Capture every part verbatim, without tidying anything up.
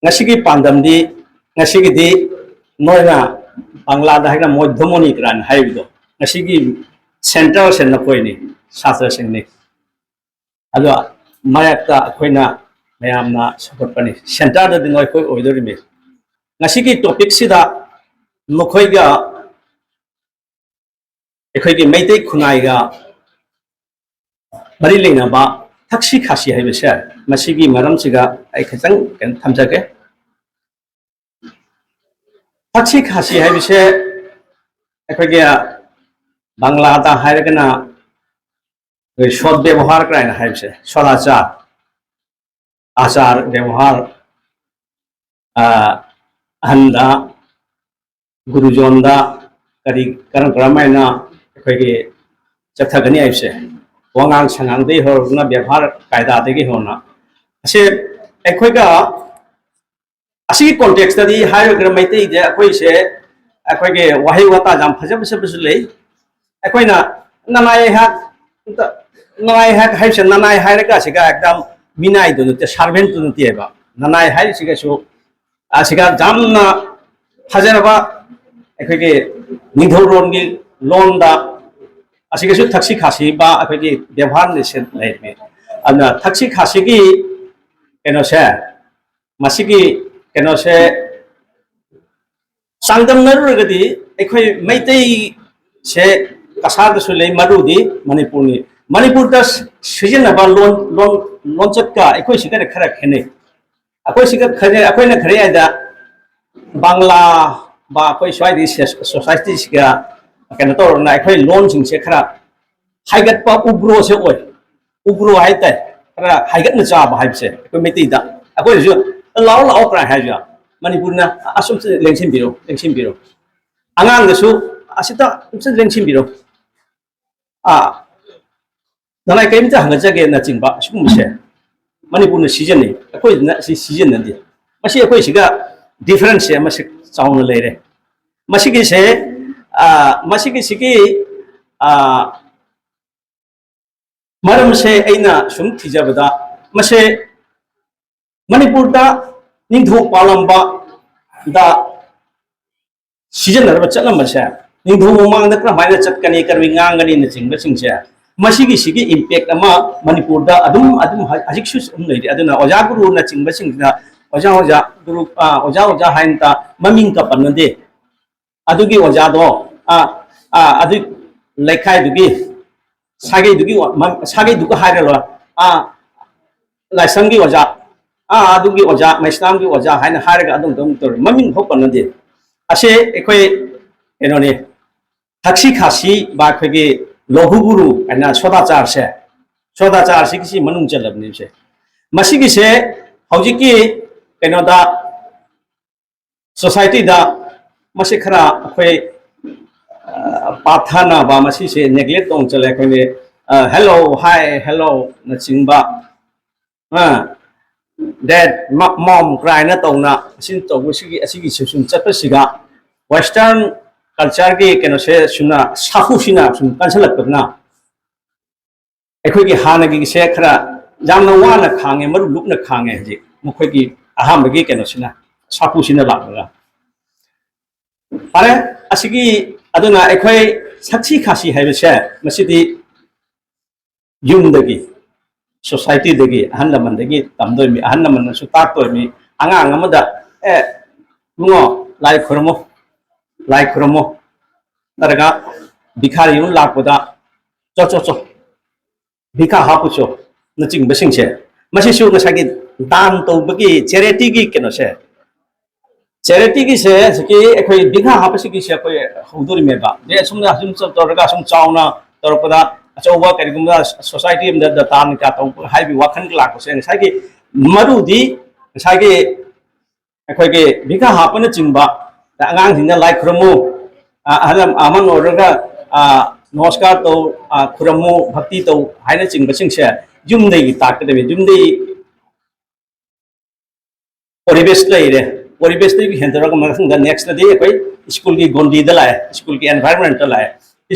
ꯉꯁꯤꯒꯤ ꯄꯥꯟꯗꯝꯗꯤ, ꯉꯁꯤꯒꯤꯗꯤ ꯅꯣꯏꯅ ꯕꯪꯒ꯭ꯂꯥꯗ ꯍꯥꯏꯅ ꯃꯣꯏ ꯙꯨꯃꯣꯅꯤ ꯀ꯭ꯔꯥꯟ ꯍꯥꯏꯕꯗꯣ, ꯉꯁꯤꯒꯤ ꯁꯦꯟꯇꯔꯁꯦ ꯅꯈꯣꯏꯅꯤ, ꯁꯥꯇ꯭ꯔꯁꯤꯡꯅꯤ꯫ ꯑꯗꯣ ꯃꯔꯛꯇ ꯑꯩꯈꯣꯏꯅ ꯃꯌꯥꯝꯅ ꯁꯧꯒꯠꯄꯅꯤ, ꯁꯦꯟꯇꯔꯗꯗꯤ ꯅꯣꯏ ꯑꯩꯈꯣꯏ ꯑꯣꯏꯗꯣꯔꯤꯃꯤ꯫ ꯉꯁꯤꯒꯤ ꯇꯣꯄꯤꯛꯁꯤꯗ ꯅꯈꯣꯏꯒ ꯑꯩꯈꯣꯏꯒꯤ ꯃꯩꯇꯩ ꯈꯨꯟꯅꯥꯏꯒ ꯃꯔꯤ ꯂꯩꯅꯕ ꯊꯛꯁꯤ ꯈꯥꯁꯤ ꯍꯥꯏꯕꯁꯦ, ꯃꯁꯤꯒꯤ ꯃꯔꯝꯁꯤꯒ ꯑꯩ ꯈꯤꯇꯪ ꯀꯩꯅꯣ ꯊꯝꯖꯒꯦ꯫ ꯊꯛꯁꯤ ꯈꯥꯁꯤ ꯍꯥꯏꯕꯁꯦ ꯑꯩꯈꯣꯏꯒꯤ ꯕꯪꯒ꯭ꯂꯥꯗ ꯍꯥꯏꯔꯒꯅ ꯑꯩꯈꯣꯏ ꯁꯣꯠ ꯕꯦꯕꯣꯍꯥꯔ ꯀꯥꯏꯅ ꯍꯥꯏꯕꯁꯦ, ꯁꯣꯗꯥꯆꯥꯔ, ꯑꯆꯥꯔ ꯕꯦꯕꯣꯍꯥꯔ, ꯑ, ꯑꯍꯟꯗ, ꯒꯨꯔꯨꯖꯣꯟꯗ ꯀꯔꯤ, ꯀꯔꯝ ꯀꯔꯝ ꯍꯥꯏꯅ ꯑꯩꯈꯣꯏꯒꯤ ꯆꯠꯊꯒꯅꯤ ꯍꯥꯏꯕꯁꯦ, ꯋꯥꯉꯥꯡ ꯁꯉꯥꯡꯗꯒꯤ ꯍꯧꯔꯒꯅ ꯕꯦꯕꯥꯔ ꯀꯥꯏꯗꯥꯗꯒꯤ ꯍꯧꯅ, ꯑꯁꯤ ꯑꯩꯈꯣꯏꯒ ꯑꯁꯤꯒꯤ ꯀꯣꯟꯇꯦꯛꯁꯇꯗꯤ ꯍꯥꯏꯔꯒꯅ ꯃꯩꯇꯩꯗ ꯑꯩꯈꯣꯏꯁꯦ, ꯑꯩꯈꯣꯏꯒꯤ ꯋꯥꯍꯩ ꯋꯥꯇꯥ ꯌꯥꯝ ꯐꯖ ꯐꯖꯕꯁꯨ ꯂꯩ꯫ ꯑꯩꯈꯣꯏꯅ ꯅꯅꯥꯏ ꯑꯩꯍꯥꯛ, ꯅꯅꯥꯏ ꯑꯩꯍꯥꯛ ꯍꯥꯏꯕꯁꯦ, ꯅꯅꯥꯏ ꯍꯥꯏꯔꯒ ꯑꯁꯤꯒ ꯑꯦꯛꯗꯝ ꯃꯤꯅꯥꯏꯗꯨ ꯅꯠꯇꯦ, ꯁꯥꯔꯚꯦꯟꯇꯨ ꯅꯠꯇꯦꯕ꯫ ꯅꯅꯥꯏ ꯍꯥꯏꯔꯤꯁꯤꯒꯁꯨ ꯑꯁꯤꯒ ꯌꯥꯝꯅ ꯐꯖꯔꯕ ꯑꯩꯈꯣꯏꯒꯤ ꯅꯤꯡꯊꯧꯔꯣꯟꯒꯤ ꯂꯣꯟꯗ ꯑꯁꯤꯒꯁꯨ ꯊꯛꯁꯤ ꯈꯥꯁꯤ ꯕꯥ ꯑꯩꯈꯣꯏꯒꯤ ꯕꯦꯕꯥꯔ ꯂꯤꯁꯟ ꯂꯩꯔꯤꯅꯤ꯫ ꯑꯗꯨꯅ ꯊꯛꯁꯤ ꯈꯥꯁꯤꯒꯤ ꯀꯩꯅꯣꯁꯦ, ꯃꯁꯤꯒꯤ ꯀꯩꯅꯣꯁꯦ ꯆꯥꯡꯗꯝꯅꯔꯨꯔꯒꯗꯤ ꯑꯩꯈꯣꯏ ꯃꯩꯇꯩꯁꯦ ꯀꯁꯥꯔꯗꯁꯨ ꯂꯩ, ꯃꯔꯨꯗꯤ ꯃꯅꯤꯄꯨꯔꯅꯤ꯫ ꯃꯅꯤꯄꯨꯔꯗ ꯁꯤꯖꯤꯟꯅꯕ ꯂꯣꯟ, ꯂꯣꯟ, ꯂꯣꯟꯆꯠꯀ ꯑꯩꯈꯣꯏ ꯁꯤꯒꯗꯤ ꯈꯔ ꯈꯦꯠꯅꯩ꯫ ꯑꯩꯈꯣꯏ ꯁꯤꯒ ꯈꯦꯠꯅꯩ, ꯑꯩꯈꯣꯏꯅ ꯈꯔ ꯍꯥꯏꯗ ꯕꯪꯒ꯭ꯂꯥ ꯕꯥ ꯑꯩꯈꯣꯏ ꯁ꯭ꯋꯥꯏꯗꯒꯤ ꯁꯣꯁꯥꯏꯇꯤꯁꯤꯒ ꯀꯩꯅꯣ ꯇꯧꯔꯒꯅ ꯑꯩꯈꯣꯏ ꯂꯣꯟꯁꯤꯡꯁꯦ ꯈꯔ ꯍꯥꯏꯒꯠꯄ, ꯎꯒ꯭ꯔꯣꯁꯦ ꯑꯣꯏ꯫ ꯎꯒ꯭ꯔꯣ ꯍꯥꯏꯇꯥꯔꯦ, ꯈꯔ ꯍꯥꯏꯒꯠꯅ ꯆꯥꯕ ꯍꯥꯏꯕꯁꯦ ꯑꯩꯈꯣꯏ ꯃꯩꯇꯩꯗ꯫ ꯑꯩꯈꯣꯏꯅꯁꯨ "ꯂꯥꯛꯑꯣ, ꯂꯥꯛꯑꯣ" ꯀꯅꯥ ꯍꯥꯏꯁꯨ ꯌꯥ-, ꯃꯅꯤꯄꯨꯔꯅ "ꯑꯁꯨꯝ ꯂꯦꯡꯁꯤꯟꯕꯤꯔꯣ, ꯂꯦꯡꯁꯤꯟꯕꯤꯔꯣ"꯫ ꯑꯉꯥꯡꯗꯁꯨ "ꯑꯁꯤꯗ ꯑꯝꯇ ꯂꯦꯡꯁꯤꯟꯕꯤꯔꯣ", ꯑꯥ, ꯅꯅꯥꯏ ꯀꯔꯤꯝꯇ ꯍꯪꯒꯠꯆꯒꯦꯅꯆꯤꯡꯕ ꯑꯁꯤꯒꯨꯝꯕꯁꯦ ꯃꯅꯤꯄꯨꯔꯅ ꯁꯤꯖꯤꯟꯅꯩ, ꯑꯩꯈꯣꯏꯅ ꯑꯁꯤ ꯁꯤꯖꯤꯟꯅꯗꯦ꯫ ꯃꯁꯤ ꯑꯩꯈꯣꯏꯁꯤꯒ ꯗꯤꯐꯔꯦꯟꯁꯁꯦ ꯃꯁꯤ ꯆꯥꯎꯅ ꯂꯩꯔꯦ꯫ ꯃꯁꯤꯒꯤꯁꯦ, ꯑꯥ, ꯃꯁꯤꯒꯤꯁꯤꯒꯤ, ꯑꯥ, ꯃꯔꯝꯁꯦ ꯑꯩꯅ ꯁꯨꯝ ꯊꯤꯖꯕꯗ, ꯃꯁꯦ ꯃꯅꯤꯄꯨꯔꯗ ꯅꯤꯡꯊꯧ ꯄꯥꯜꯂꯝꯕꯗ ꯁꯤꯖꯤꯟꯅꯔꯕ ꯆꯠꯂꯝꯕꯁꯦ, ꯅꯤꯡꯊꯧ ꯃꯃꯥꯡꯗ ꯀꯔꯝꯍꯥꯏꯅ ꯆꯠꯀꯅꯤ, ꯀꯔꯝꯍꯥꯏꯅ ꯉꯥꯡꯒꯅꯤꯅꯆꯤꯡꯕꯁꯤꯡꯁꯦ, ꯃꯁꯤꯒꯤꯁꯤꯒꯤ impact ꯑꯃ ꯃꯅꯤꯄꯨꯔꯗ ꯑꯗꯨꯝ ꯑꯗꯨꯝ ꯍꯧꯖꯤꯛꯁꯨ ꯑꯗꯨꯝ ꯂꯩꯔꯤ꯫ ꯑꯗꯨꯅ ꯑꯣꯖꯥ ꯒꯨꯔꯨꯅꯆꯤꯡꯕꯁꯤꯡꯁꯤꯅ ꯑꯣꯖꯥ ꯑꯣꯖꯥ ꯒꯨꯔꯨ ꯑꯣꯖꯥ ꯑꯣꯖꯥ ꯍꯥꯏꯅ ꯃꯃꯤꯡ ꯀꯄꯟꯅꯗꯦ꯫ ꯑꯗꯨꯒꯤ ꯑꯣꯖꯥꯗꯣ ꯑꯥ ꯑꯥ ꯑꯗꯨ ꯂꯩꯀꯥꯏꯗꯨꯒꯤ ꯁꯥꯒꯩꯗꯨꯒꯤ ꯁꯥꯒꯩꯗꯨꯒ ꯍꯥꯏꯔꯔꯣꯏ꯫ ꯑꯥ ꯂꯥꯏꯁ꯭ꯔꯝꯒꯤ ꯑꯣꯖꯥ, ꯑꯥ ꯑꯗꯨꯒꯤ ꯑꯣꯖꯥ, ꯃꯩꯁꯅꯥꯝꯒꯤ ꯑꯣꯖꯥ ꯍꯥꯏꯅ ꯍꯥꯏꯔꯒ ꯑꯗꯨꯝ ꯑꯗꯨꯝ ꯇꯧꯔꯦ꯫ ꯃꯃꯤꯡ ꯐꯥꯎ ꯄꯟꯅꯗꯦ꯫ ꯑꯁꯦ ꯑꯩꯈꯣꯏ ꯀꯩꯅꯣꯅꯤ, ꯊꯛꯁꯤ ꯈꯥꯁꯤ ꯕꯥ ꯑꯩꯈꯣꯏꯒꯤ ꯂꯧꯍꯨ ꯒꯨꯔꯨ ꯍꯥꯏꯅ ꯁꯣꯗꯥꯆꯥꯔꯁꯦ, ꯁꯣꯗꯥꯆꯥꯔꯁꯤꯒꯤꯁꯤ ꯃꯅꯨꯡ ꯆꯜꯂꯕꯅꯤꯁꯦ꯫ ꯃꯁꯤꯒꯤꯁꯦ ꯍꯧꯖꯤꯛꯀꯤ ꯀꯩꯅꯣꯗ ꯁꯣꯁꯥꯏꯇꯤꯗ ꯃꯁꯤ ꯈꯔ ꯑꯩꯈꯣꯏ ꯄꯥꯊꯅꯕ ꯃꯁꯤꯁꯦ neglect ꯇꯧ ꯆꯠꯂꯦ꯫ ꯑꯩꯈꯣꯏꯒꯤ hello, hi, hello ꯅꯆꯤꯡꯕ, that mom cry ꯅ ꯇꯧꯅ ꯑꯁꯤ ꯇꯧꯕꯁꯤꯒꯤ ꯑꯁꯤꯒꯤ ꯁꯨꯝ ꯆꯠꯄꯁꯤꯒ western culture ꯒꯤ ꯀꯩꯅꯣꯁꯦ ꯁꯨꯝꯅ ꯁꯥꯐꯨꯁꯤꯅ ꯁꯨꯝ ꯀꯟꯁꯤꯜꯂꯛꯄꯗꯨꯅ ꯑꯩꯈꯣꯏꯒꯤ ꯍꯥꯟꯅꯒꯤꯁꯦ ꯈꯔ ꯌꯥꯝꯅ ꯋꯥꯅ ꯈꯥꯡꯉꯦ, ꯃꯔꯨ ꯂꯨꯞꯅ ꯈꯥꯡꯉꯦ ꯍꯧꯖꯤꯛ ꯃꯈꯣꯏꯒꯤ ꯑꯍꯥꯟꯕꯒꯤ ꯀꯩꯅꯣꯁꯤꯅ, ꯁꯥꯐꯨꯁꯤꯅ ꯂꯥꯛꯂꯒ꯫ ꯐꯔꯦ, ꯑꯁꯤꯒꯤ ꯑꯗꯨꯅ ꯑꯩꯈꯣꯏ ꯁꯛꯁꯤ ꯈꯥꯁꯤ ꯍꯥꯏꯕꯁꯦ ꯃꯁꯤꯗꯤ ꯌꯨꯝꯗꯒꯤ, ꯁꯣꯁꯥꯏꯇꯤꯗꯒꯤ, ꯑꯍꯜ ꯂꯃꯟꯗꯒꯤ ꯇꯝꯗꯣꯏꯅꯤ꯫ ꯑꯍꯜ ꯂꯃꯟꯅꯁꯨ ꯇꯥꯛꯇꯣꯏꯅꯤ꯫ ꯑꯉꯥꯡ ꯑꯃꯗ, "ꯑꯦ ꯏꯕꯨꯡꯉꯣ, ꯂꯥꯏ ꯈꯨꯔꯨꯝꯃꯣ, ꯂꯥꯏ ꯈꯨꯔꯨꯝꯃꯣ," ꯅꯠꯇ꯭ꯔꯒ ꯚꯤꯈꯥꯔꯤ ꯑꯃ ꯂꯥꯛꯄꯗ, "ꯆꯣ ꯆꯣ ꯆꯣ, ꯚꯤꯈꯥ ꯍꯥꯞꯄꯨꯆꯣ," ꯅꯆꯤꯡꯕꯁꯤꯡꯁꯦ, ꯃꯁꯤꯁꯨ ꯉꯁꯥꯏꯒꯤ ꯗꯥꯟ ꯇꯧꯕꯒꯤ, ꯆꯦꯔꯤꯇꯤꯒꯤ ꯀꯩꯅꯣꯁꯦ, ꯆꯦꯔꯤꯇꯤꯒꯤꯁꯦ ꯍꯧꯖꯤꯛꯀꯤ ꯑꯩꯈꯣꯏ ꯚꯤꯈꯥ ꯍꯥꯞꯄꯁꯤꯒꯤꯁꯦ ꯑꯩꯈꯣꯏ ꯍꯧꯗꯣꯔꯤꯃꯦꯕ꯫ ꯑꯦ, ꯑꯁꯨꯝꯅ ꯑꯁꯨꯝ ꯇꯧꯔꯒ ꯑꯁꯨꯝ ꯆꯥꯎꯅ ꯇꯧꯔꯛꯄꯗ ꯑꯆꯧꯕ ꯀꯔꯤꯒꯨꯝꯕ ꯁꯣꯁꯥꯏꯇꯤ ꯑꯃꯗ ꯗꯥꯟ ꯀꯌꯥ ꯇꯧꯕ ꯍꯥꯏꯕꯒꯤ ꯋꯥꯈꯜ ꯂꯥꯛꯄꯁꯦ ꯉꯁꯥꯏꯒꯤ ꯃꯔꯨꯗꯤ ꯉꯁꯥꯏꯒꯤ ꯑꯩꯈꯣꯏꯒꯤ ꯚꯤꯈꯥ ꯍꯥꯞꯄꯅꯆꯤꯡꯕ, ꯑꯉꯥꯡꯁꯤꯡꯅ ꯂꯥꯏ ꯈꯨꯔꯨꯝꯃꯨ, ꯑ, ꯑꯍꯜ ꯑꯃ ꯑꯣꯏꯔꯒ, ꯑ, ꯅꯃꯁꯀꯥꯔ ꯇꯧ, ꯑ, ꯈꯨꯔꯨꯝꯃꯨ, ꯚꯛꯇꯤ ꯇꯧ ꯍꯥꯏꯅꯆꯤꯡꯕꯁꯤꯡꯁꯦ ꯌꯨꯝꯗꯒꯤ ꯇꯥꯛꯀꯗꯕꯅꯤ꯫ ꯌꯨꯝꯗꯒꯤ ꯄꯣꯔꯤꯕꯦꯁ ꯂꯩꯔꯦ꯫ ꯄꯣꯔꯤꯕꯦꯁꯇꯒꯤ ꯍꯦꯟꯗꯣꯔꯛꯑꯒ ꯃꯊꯪꯗ next ꯇꯗꯤ ꯑꯩꯈꯣꯏ ꯁ꯭ꯀꯨꯜꯒꯤ ꯒꯣꯟꯗꯤꯗ ꯂꯥꯛꯑꯦ, ꯁ꯭ꯀꯨꯜꯒꯤ environment ꯇ ꯂꯥꯛꯑꯦ꯫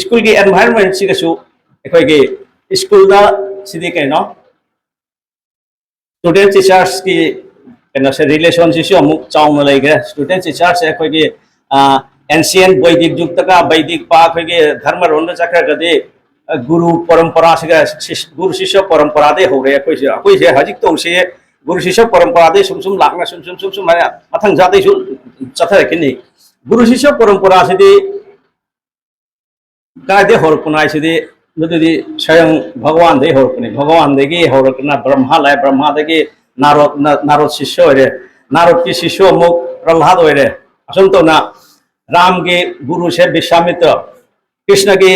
ꯁ꯭ꯀꯨꯜꯒꯤ environment ꯁꯤꯒꯁꯨ ꯑꯩꯈꯣꯏꯒꯤ ꯁ꯭ꯀꯨꯜꯗ ꯁꯤꯗꯤ ꯀꯩꯅꯣ, student teachers ꯀꯤ ꯀꯩꯅꯣꯁꯦ, ꯔꯤꯂꯦꯁꯟꯁꯤꯁꯨ ꯑꯃꯨꯛ ꯆꯥꯎꯅ ꯂꯩꯈ꯭ꯔꯦ꯫ ꯁ꯭ꯇꯨꯗꯦꯟ ꯇꯤꯆꯔꯁꯦ ꯑꯩꯈꯣꯏꯒꯤ ꯑꯦꯟꯁꯤꯌꯦꯟ ꯕꯣꯏꯗꯤꯛ ꯌꯨꯒꯇꯒ, ꯕꯩꯗꯤꯛ ꯄ ꯑꯩꯈꯣꯏꯒꯤ ꯙꯔꯃꯔꯣꯝꯗ ꯆꯠꯈ꯭ꯔꯒꯗꯤ, ꯑ, ꯒꯨꯔꯨ ꯄꯔꯝꯄꯔꯥꯁꯤꯒ, ꯁꯤꯁ-, ꯒꯨꯔꯨ ꯁꯤꯁ꯭ꯌ ꯄꯔꯝꯄꯔꯥꯗꯩ ꯍꯧꯔꯦ ꯑꯩꯈꯣꯏꯁꯦ꯫ ꯑꯩꯈꯣꯏꯁꯦ ꯍꯧꯖꯤꯛ ꯇꯧꯔꯤꯁꯦ ꯒꯨꯔꯨ ꯁꯤꯁ꯭ꯌ ꯄꯔꯝꯄꯔꯥꯗꯩ ꯁꯨꯝ ꯁꯨꯝ ꯂꯥꯛꯅ ꯁꯨꯝ ꯁꯨꯝ ꯁꯨꯝ ꯁꯨꯝ ꯍꯥꯏꯅ ꯃꯊꯪ ꯖꯥꯠꯇꯩꯁꯨ ꯆꯠꯊꯔꯛꯈꯤꯅꯤ꯫ ꯒꯨꯔꯨ ꯁꯤꯁ꯭ꯌ ꯄꯔꯝꯄꯔꯥꯁꯤꯗꯤ ꯀꯥꯏꯗꯩ ꯍꯧꯔꯛꯄꯅꯣ ꯍꯥꯏꯁꯤꯗꯤ, ꯃꯗꯨꯗꯤ ꯁ꯭ꯋꯌꯪ ꯚꯒꯋꯥꯟꯗꯒꯤ ꯍꯧꯔꯛꯄꯅꯤ꯫ ꯚꯒꯋꯥꯟꯗꯒꯤ ꯍꯧꯔꯛꯇꯅ ꯕ꯭ꯔꯍ꯭ꯃꯥ ꯂꯥꯛꯑꯦ, ꯕ꯭ꯔꯍ꯭ꯃꯥꯗꯒꯤ ꯅꯥꯔꯣꯗ, ꯅ-, ꯅꯥꯔꯣꯗ ꯁꯤꯁ꯭ꯌ ꯑꯣꯏꯔꯦ, ꯅꯥꯔꯣꯗꯀꯤ ꯁꯤꯁ꯭ꯌ ꯑꯃꯨꯛ ꯄ꯭ꯔꯍ꯭ꯂꯥꯗ ꯑꯣꯏꯔꯦ꯫ ꯑꯁꯨꯝ ꯇꯧꯅ ꯔꯥꯝꯒꯤ ꯒꯨꯔꯨꯁꯦ ꯕꯤꯁ꯭ꯋꯥꯃꯤꯇ꯭ꯔ, ꯀ꯭ꯔꯤꯁ꯭ꯅꯒꯤ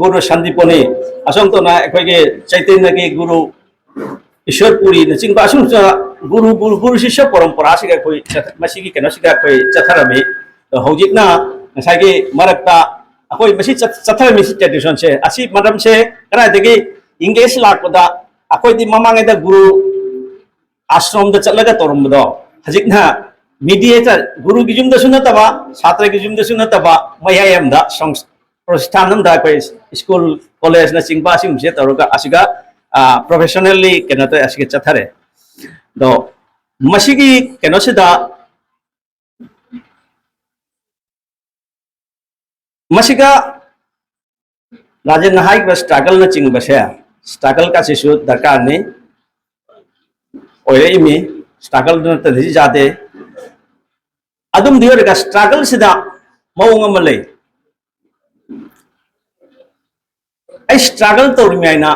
ꯒꯨꯔꯨ ꯁꯥꯟꯗꯤꯄꯅꯤ, ꯑꯁꯨꯝ ꯇꯧꯅ ꯑꯩꯈꯣꯏꯒꯤ ꯆꯩꯇꯟꯌꯒꯤ ꯒꯨꯔꯨ ꯏꯁ꯭ꯋꯔ ꯄꯨꯔꯤꯅꯆꯤꯡꯕ, ꯑꯁꯨꯝꯅ ꯒꯨꯔꯨ, ꯒꯨꯔꯨ, ꯒꯨꯔꯨ ꯁꯤꯁ꯭ꯌ ꯄꯔꯝꯄꯔꯥꯁꯤꯒ ꯑꯩꯈꯣꯏ ꯆꯠ-, ꯃꯁꯤꯒꯤ ꯀꯩꯅꯣꯁꯤꯒ ꯑꯩꯈꯣꯏ ꯆꯠꯊꯔꯝꯃꯤ꯫ ꯑꯗꯣ ꯍꯧꯖꯤꯛꯅ ꯉꯁꯥꯏꯒꯤ ꯃꯔꯛꯇ ꯑꯩꯈꯣꯏ ꯃꯁꯤ ꯆꯠ-, ꯆꯠꯊꯔꯝꯃꯤꯁꯤ ꯇ꯭ꯔꯦꯗꯤꯁꯟꯁꯦ, ꯑꯁꯤ ꯃꯔꯝꯁꯦ ꯀꯗꯥꯏꯗꯒꯤ ꯏꯪꯂꯤꯁ ꯂꯥꯛꯄꯗ ꯑꯩꯈꯣꯏꯗꯤ ꯃꯃꯥꯡꯉꯩꯗ ꯒꯨꯔꯨ ꯑꯥꯁ꯭ꯔꯝꯗ ꯆꯠꯂꯒ ꯇꯧꯔꯝꯕꯗꯣ, ꯍꯧꯖꯤꯛꯅ ꯃꯤꯗꯤꯌꯦꯇꯔ, ꯒꯨꯔꯨꯒꯤ ꯌꯨꯝꯗꯁꯨ ꯅꯠꯇꯕ, ꯁꯥꯇ꯭ꯔꯒꯤ ꯌꯨꯝꯗꯁꯨ ꯅꯠꯇꯕ, ꯃꯌꯥꯏ ꯑꯃꯗ ꯁꯪꯁ-, ꯄ꯭ꯔꯣꯇꯤꯁ꯭ꯊꯥꯟ ꯑꯃꯗ ꯑꯩꯈꯣꯏ ꯁ꯭ꯀꯨꯜ, ꯀꯣꯂꯦꯖꯅꯆꯤꯡꯕ ꯑꯁꯤꯒꯨꯝꯕꯁꯦ ꯇꯧꯔꯒ ꯑꯁꯤꯒ, ꯑ, ꯄ꯭ꯔꯣꯐꯦꯁꯅꯦꯜꯂꯤ ꯀꯩꯅꯣ ꯇꯧꯋꯦ, ꯑꯁꯤꯒ ꯆꯠꯊꯔꯦ꯫ ꯑꯗꯣ ꯃꯁꯤꯒꯤ ꯀꯩꯅꯣꯁꯤꯗ ꯃꯁꯤꯒ ꯔꯥꯖꯦꯟꯅ ꯍꯥꯏꯈꯤꯕ ꯁ꯭ꯇ꯭ꯔꯒꯜꯅꯆꯤꯡꯕꯁꯦ, ꯁ꯭ꯇ꯭ꯔꯒꯜ ꯀꯥꯁꯤꯁꯨ ꯗꯔꯀꯥꯔꯅꯤ, ꯑꯣꯏꯔꯛꯏꯃꯤ꯫ ꯁ꯭ꯇ꯭ꯔꯒꯜꯗꯨ ꯅꯠꯇ꯭ꯔꯗꯤ ꯌꯥꯗꯦ꯫ ꯑꯗꯨꯝꯗꯤ ꯑꯣꯏꯔꯒ ꯁ꯭ꯇ꯭ꯔꯒꯜꯁꯤꯗ ꯃꯑꯣꯡ ꯑꯃ ꯂꯩ꯫ ꯑꯩ ꯁ꯭ꯇ꯭ꯔꯒꯜ ꯇꯧꯔꯤꯃꯤ ꯍꯥꯏꯅ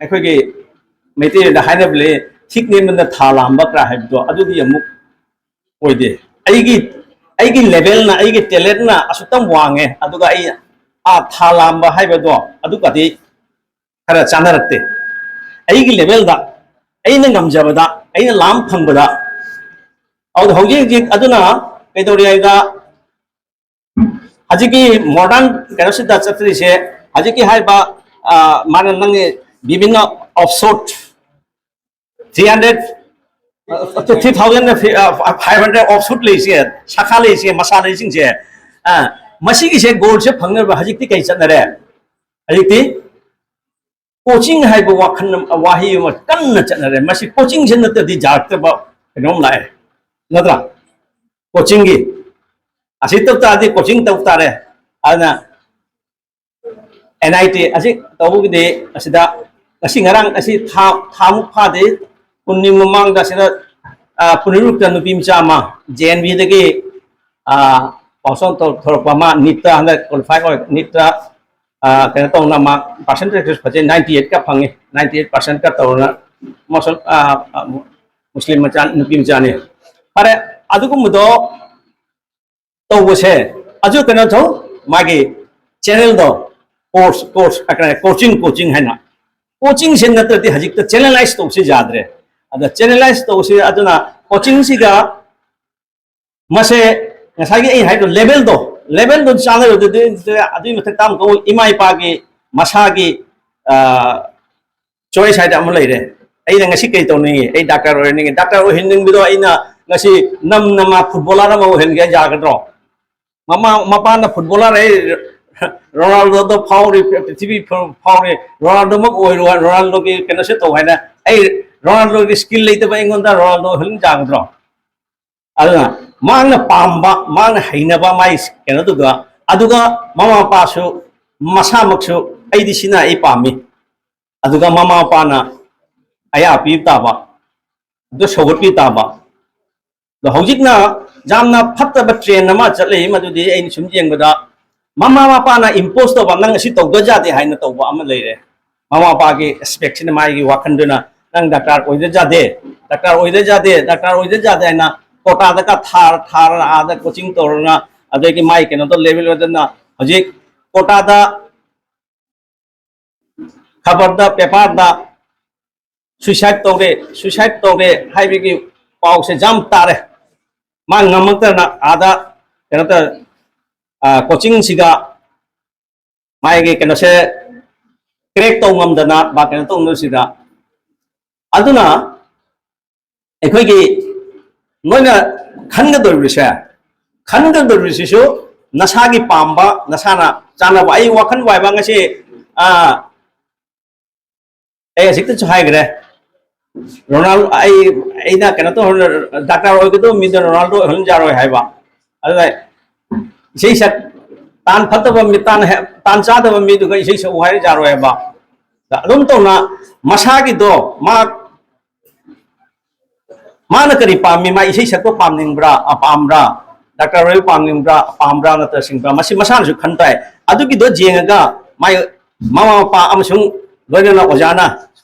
ꯑꯩꯈꯣꯏꯒꯤ ꯃꯩꯇꯩꯂꯣꯟꯗ ꯍꯥꯏꯅꯕ ꯂꯩ, "ꯊꯤꯛ ꯅꯦꯝꯕꯅ ꯊꯥ ꯂꯥꯝꯕ" ꯀꯥꯏ ꯍꯥꯏꯕꯗꯣ, ꯑꯗꯨꯗꯤ ꯑꯃꯨꯛ ꯑꯣꯏꯗꯦ꯫ ꯑꯩꯒꯤ, ꯑꯩꯒꯤ ꯂꯦꯚꯦꯜꯅ, ꯑꯩꯒꯤ ꯇꯦꯂꯦꯟꯠꯅ ꯑꯁꯨꯛꯇꯪ ꯋꯥꯡꯉꯦ, ꯑꯗꯨꯒ ꯑꯩ ꯑꯥ ꯊꯥ ꯂꯥꯝꯕ ꯍꯥꯏꯕꯗꯣ ꯑꯗꯨꯒꯗꯤ ꯈꯔ ꯆꯥꯟꯅꯔꯛꯇꯦ꯫ ꯑꯩꯒꯤ ꯂꯦꯚꯦꯜꯗ, ꯑꯩꯅ ꯉꯝꯖꯕꯗ, ꯑꯩꯅ ꯂꯥꯝ ꯐꯪꯕꯗ, ꯑꯗꯨ ꯍꯧꯖꯤꯛ ꯍꯧꯖꯤꯛ ꯑꯗꯨꯅ ꯀꯩꯗꯧꯔꯤ ꯍꯥꯏꯕꯗ, ꯍꯧꯖꯤꯛꯀꯤ ꯃꯣꯗꯔꯟ ꯀꯩꯅꯣꯁꯤꯗ ꯆꯠꯇ꯭ꯔꯤꯁꯦ, ꯍꯧꯖꯤꯛꯀꯤ ꯍꯥꯏꯔꯤꯕ, ꯑ, ꯃꯥꯅ ꯅꯪꯒꯤ ꯕꯤꯕꯤꯟꯅ offshoot three hundred, three thousand five hundred offshoot ꯂꯩꯁꯦ, ꯁꯥꯈꯥ ꯂꯩꯁꯦ, ꯃꯁꯥ ꯂꯩꯁꯤꯡꯁꯦ, ꯑ, ꯃꯁꯤꯒꯤꯁꯦ ꯒꯣꯜꯁꯦ ꯐꯪꯅꯕ ꯍꯧꯖꯤꯛꯇꯤ ꯀꯩ ꯆꯠꯅꯔꯦ? ꯍꯧꯖꯤꯛꯇꯤ ꯀꯣꯆꯤꯡ ꯍꯥꯏꯕ ꯋꯥꯈꯜ ꯑꯃ, ꯋꯥꯍꯩ ꯑꯃ ꯀꯟꯅ ꯆꯠꯅꯔꯦ꯫ ꯃꯁꯤ ꯀꯣꯆꯤꯡꯁꯦ ꯅꯠꯇ꯭ꯔꯗꯤ ꯌꯥꯔꯛꯇꯕ ꯀꯩꯅꯣꯝ ꯂꯥꯛꯑꯦ, ꯅꯠꯇ꯭ꯔꯥ? ꯀꯣꯆꯤꯡꯒꯤ ꯑꯁꯤ ꯇꯧ ꯇꯥꯔꯗꯤ ꯀꯣꯆꯤꯡ ꯇꯧ ꯇꯥꯔꯦ꯫ ꯑꯗꯨꯅ ꯑꯦꯟ ꯑꯥꯏ ꯇꯤ ꯑꯁꯤ ꯇꯧꯕꯒꯤꯗꯤ ꯑꯁꯤꯗ ꯉꯁꯤ ꯉꯔꯥꯡ ꯑꯁꯤ ꯊꯥ ꯊꯥꯃꯨꯛ ꯐꯥꯗꯦ, ꯀꯨꯟꯅꯤ ꯃꯃꯥꯡꯗ ꯑꯁꯤꯗ ꯄꯨꯅꯦꯔꯨꯛꯇ ꯅꯨꯄꯤ ꯃꯆꯥ ꯑꯃ ꯖꯦ ꯑꯦꯟ ꯕꯤꯗꯒꯤ ꯄꯥꯎꯁꯣꯟ ꯊꯣꯔꯛꯄ ꯑꯃ ꯅꯤꯠꯇ ꯍꯟꯗꯛ ꯀ꯭ꯋꯥꯂꯤꯐꯥꯏ ꯑꯣꯏ, ꯅꯤꯠꯇ ꯀꯩꯅꯣ ꯇꯧꯅ ꯃꯥ ꯄꯥꯔꯁꯦꯟꯇꯦꯖ ꯐꯖꯩ, ꯅꯥꯏꯟꯇꯤ ꯑꯩꯠꯀ ꯐꯪꯉꯤ, ꯅꯥꯏꯟꯇꯤ ꯑꯩꯠ ꯄꯥꯔꯁꯦꯟꯠꯀ ꯇꯧꯔꯅ ꯃꯁꯜ ꯃꯨꯁꯂꯤꯝ ꯃꯆꯥ ꯅꯨꯄꯤ ꯃꯆꯥꯅꯤ꯫ ꯐꯔꯦ, ꯑꯗꯨꯒꯨꯝꯕꯗꯣ ꯇꯧꯕꯁꯦ ꯑꯗꯨ ꯀꯩꯅꯣ ꯇꯧ, ꯃꯥꯒꯤ ꯆꯦꯅꯦꯜꯗꯣ ꯀꯣꯔꯁ ꯀꯣꯔꯁ ꯀꯣꯆꯤꯡ ꯀꯣꯆꯤꯡ ꯍꯥꯏꯅ ꯀꯣꯆꯤꯡꯁꯦ ꯅꯠꯇ꯭ꯔꯗꯤ ꯍꯧꯖꯤꯛꯇ ꯆꯦꯅꯦꯂꯥꯏꯁ ꯇꯧꯕꯁꯤ ꯌꯥꯗ꯭ꯔꯦ꯫ ꯑꯗ ꯆꯦꯅꯦꯂꯥꯏꯁ ꯇꯧꯕꯁꯤ ꯑꯗꯨꯅ ꯀꯣꯆꯤꯡꯁꯤꯒ ꯃꯁꯦ ꯉꯁꯥꯏꯒꯤ ꯑꯩ ꯍꯥꯏꯗꯣ ꯂꯦꯚꯦꯜꯗꯣ, ꯂꯦꯚꯦꯜꯗꯣ ꯆꯥꯟꯅꯔꯨꯗꯗꯤ ꯑꯗꯨꯒꯤ ꯃꯊꯛꯇ ꯑꯃꯨꯛꯀ ꯏꯃꯥ ꯏꯄꯥꯒꯤ ꯃꯁꯥꯒꯤ ꯆꯣꯏꯁ ꯍꯥꯏꯗ ꯑꯃ ꯂꯩꯔꯦ꯫ ꯑꯩꯅ ꯉꯁꯤ ꯀꯩ ꯇꯧꯅꯤꯡꯉꯤ? ꯑꯩ ꯗꯥꯛꯇꯔ ꯑꯣꯏꯍꯟꯅꯤꯡꯉꯤ꯫ ꯗꯥꯛꯇꯔ ꯑꯣꯏꯍꯟꯅꯤꯡꯕꯗꯣ ꯑꯩꯅ ꯉꯁꯤ ꯅꯝ ꯅꯃꯥ ꯐꯨꯠꯕꯣꯂꯔ ꯑꯃ ꯑꯣꯏꯍꯟꯒꯦ ꯌꯥꯒꯗ꯭ꯔꯣ? ꯃꯃꯥ ꯃꯄꯥꯅ ꯐꯨꯠꯕꯣꯂꯔ ꯑꯩ ꯔꯣꯅꯥꯜꯗꯣꯗ ꯐꯥꯎꯔꯤ, ꯄ꯭ꯔꯤꯊꯤꯕꯤ ꯐꯥꯎꯔꯤ, ꯔꯣꯅꯥꯜꯗꯣꯃꯛ ꯑꯣꯏꯔꯣ, ꯔꯣꯅꯥꯜꯗꯣꯒꯤ ꯀꯩꯅꯣꯁꯦ ꯇꯧ ꯍꯥꯏꯅ ꯑꯩ ꯔꯣꯅꯥꯜꯗꯣꯒꯤ ꯁ꯭ꯀꯤꯜ ꯂꯩꯇꯕ ꯑꯩꯉꯣꯟꯗ ꯔꯣꯅꯥꯜꯗꯣ ꯑꯣꯏꯍꯟ ꯌꯥꯒꯗ꯭ꯔꯣ? ꯑꯗꯨꯅ ꯃꯥꯅ ꯄꯥꯝꯕ, ꯃꯥꯅ ꯍꯩꯅꯕ ꯃꯥꯏ ꯀꯩꯅꯣꯗꯨꯒ, ꯑꯗꯨꯒ ꯃꯃꯥ ꯃꯄꯥꯁꯨ ꯃꯁꯥꯃꯛꯁꯨ ꯑꯩꯗꯤ ꯁꯤꯅ ꯑꯩ ꯄꯥꯝꯃꯤ, ꯑꯗꯨꯒ ꯃꯃꯥ ꯃꯄꯥꯅ ꯑꯌꯥ ꯄꯤꯕ ꯇꯥꯕ, ꯑꯗꯨ ꯁꯧꯒꯠꯄꯤ ꯇꯥꯕ꯫ ꯑꯗꯣ ꯍꯧꯖꯤꯛꯅ ꯌꯥꯝꯅ ꯐꯠꯇꯕ ꯇ꯭ꯔꯦꯟ ꯑꯃ ꯆꯠꯂꯛꯏ, ꯃꯗꯨꯗꯤ ꯑꯩꯅ ꯁꯨꯝ ꯌꯦꯡꯕꯗ ꯃꯃꯥ ꯃꯄꯥꯅ ꯏꯝꯄꯣꯁ ꯇꯧꯕ, "ꯅꯪ ꯑꯁꯤ ꯇꯧꯗ ꯌꯥꯗꯦ" ꯍꯥꯏꯅ ꯇꯧꯕ ꯑꯃ ꯂꯩꯔꯦ꯫ ꯃꯃꯥ ꯃꯄꯥꯒꯤ ꯑꯦꯛꯁꯄꯦꯛꯁꯤꯅ ꯃꯥꯒꯤ ꯋꯥꯈꯜꯗꯨꯅ, "ꯅꯪ ꯗꯔꯀꯥꯔ ꯑꯣꯏꯗ ꯌꯥꯗꯦ, ꯗꯔꯀꯥꯔ ꯑꯣꯏꯗ ꯌꯥꯗꯦ, ꯗꯔꯀꯥꯔ ꯑꯣꯏꯗ ꯌꯥꯗꯦ" ꯍꯥꯏꯅ ꯀꯣꯇꯥꯗꯒ ꯊꯥꯔ ꯊꯥꯔ ꯑꯥꯗ ꯀꯣꯆꯤꯡ ꯇꯧꯔꯒ ꯑꯗꯒꯤ ꯃꯥꯏ ꯀꯩꯅꯣꯗꯣ ꯂꯦꯕꯦꯜ ꯑꯣꯏꯗꯅ ꯍꯧꯖꯤꯛ ꯀꯣꯇꯥꯗ ꯈꯕꯔꯗ, ꯄꯦꯄꯔꯗ ꯁꯨꯏꯁꯥꯏꯠ ꯇꯧꯔꯦ, ꯁꯨꯏꯁꯥꯏꯠ ꯇꯧꯔꯦ ꯍꯥꯏꯕꯒꯤ ꯄꯥꯎꯁꯦ ꯌꯥꯝ ꯇꯥꯔꯦ꯫ ꯃꯥ ꯉꯝꯃꯛꯇꯅ ꯑꯥꯗ ꯀꯩꯅꯣ ꯇꯧꯔꯦ, ꯀꯣꯆꯤꯡꯁꯤꯒ ꯃꯥꯒꯤ ꯀꯩꯅꯣꯁꯦ ꯀ꯭ꯔꯦꯛ ꯇꯧ ꯉꯝꯗꯅ ꯃꯥ ꯀꯩꯅꯣ ꯇꯧꯅꯕꯁꯤꯗ, ꯑꯗꯨꯅ ꯑꯩꯈꯣꯏꯒꯤ ꯅꯣꯏꯅ ꯈꯟꯒꯗꯧꯔꯤꯕꯁꯦ, ꯈꯟꯒꯗꯧꯔꯤꯕꯁꯤꯁꯨ ꯅꯁꯥꯒꯤ ꯄꯥꯝꯕ, ꯅꯁꯥꯅ ꯆꯥꯅꯕ꯫ ꯑꯩ ꯋꯥꯈꯜ ꯋꯥꯏꯕ ꯉꯁꯤ, ꯑꯥ, ꯑꯩ ꯍꯧꯖꯤꯛꯇꯁꯨ ꯍꯥꯏꯈ꯭ꯔꯦ, ꯔꯣꯅꯥꯜ ꯑꯩ ꯑꯩꯅ ꯀꯩꯅꯣ ꯇꯧꯍꯟ ꯗꯥꯛꯇꯔ ꯑꯣꯏꯒꯗꯕ ꯃꯤꯗꯣ ꯔꯣꯅꯥꯜꯗꯣ ꯑꯣꯏꯍꯟ ꯌꯥꯔꯣꯏ ꯍꯥꯏꯕ꯫ ꯑꯗꯨꯅ ꯏꯁꯩ ꯁꯛ ꯇꯥꯟ ꯐꯠꯇꯕ ꯃꯤ ꯇꯥꯟ ꯍꯦ- ꯇꯥꯟ ꯆꯥꯗꯕ ꯃꯤꯗꯨꯒ ꯏꯁꯩ ꯁꯛꯎ ꯍꯥꯏꯔ ꯌꯥꯔꯣꯏ ꯍꯥꯏꯕ꯫ ꯑꯗꯨꯝ ꯇꯧꯅ ꯃꯁꯥꯒꯤꯗꯣ ꯃꯥ ꯃꯥꯅ ꯀꯔꯤ ꯄꯥꯝꯃꯤ? ꯃꯥ ꯏꯁꯩ ꯁꯛꯄ ꯄꯥꯝꯅꯤꯡꯕ꯭ꯔꯥ? ꯑ, ꯄꯥꯝꯕ꯭ꯔꯥ? ꯗꯥꯛꯇꯔ ꯑꯣꯏꯕ ꯄꯥꯝꯅꯤꯡꯕ꯭ꯔꯥ? ꯄꯥꯝꯕ꯭ꯔꯥ ꯅꯠꯇ꯭ꯔ ꯁꯤꯡꯕ꯭ꯔꯥ? ꯃꯁꯤ ꯃꯁꯥꯅꯁꯨ ꯈꯟ ꯇꯥꯏ꯫ ꯑꯗꯨꯒꯤꯗꯣ ꯌꯦꯡꯉꯒ ꯃꯥꯏ ꯃꯃꯥ ꯃꯄꯥ ꯑꯃꯁꯨꯡ ꯂꯣꯏꯅꯅ ꯑꯣꯖꯥꯅ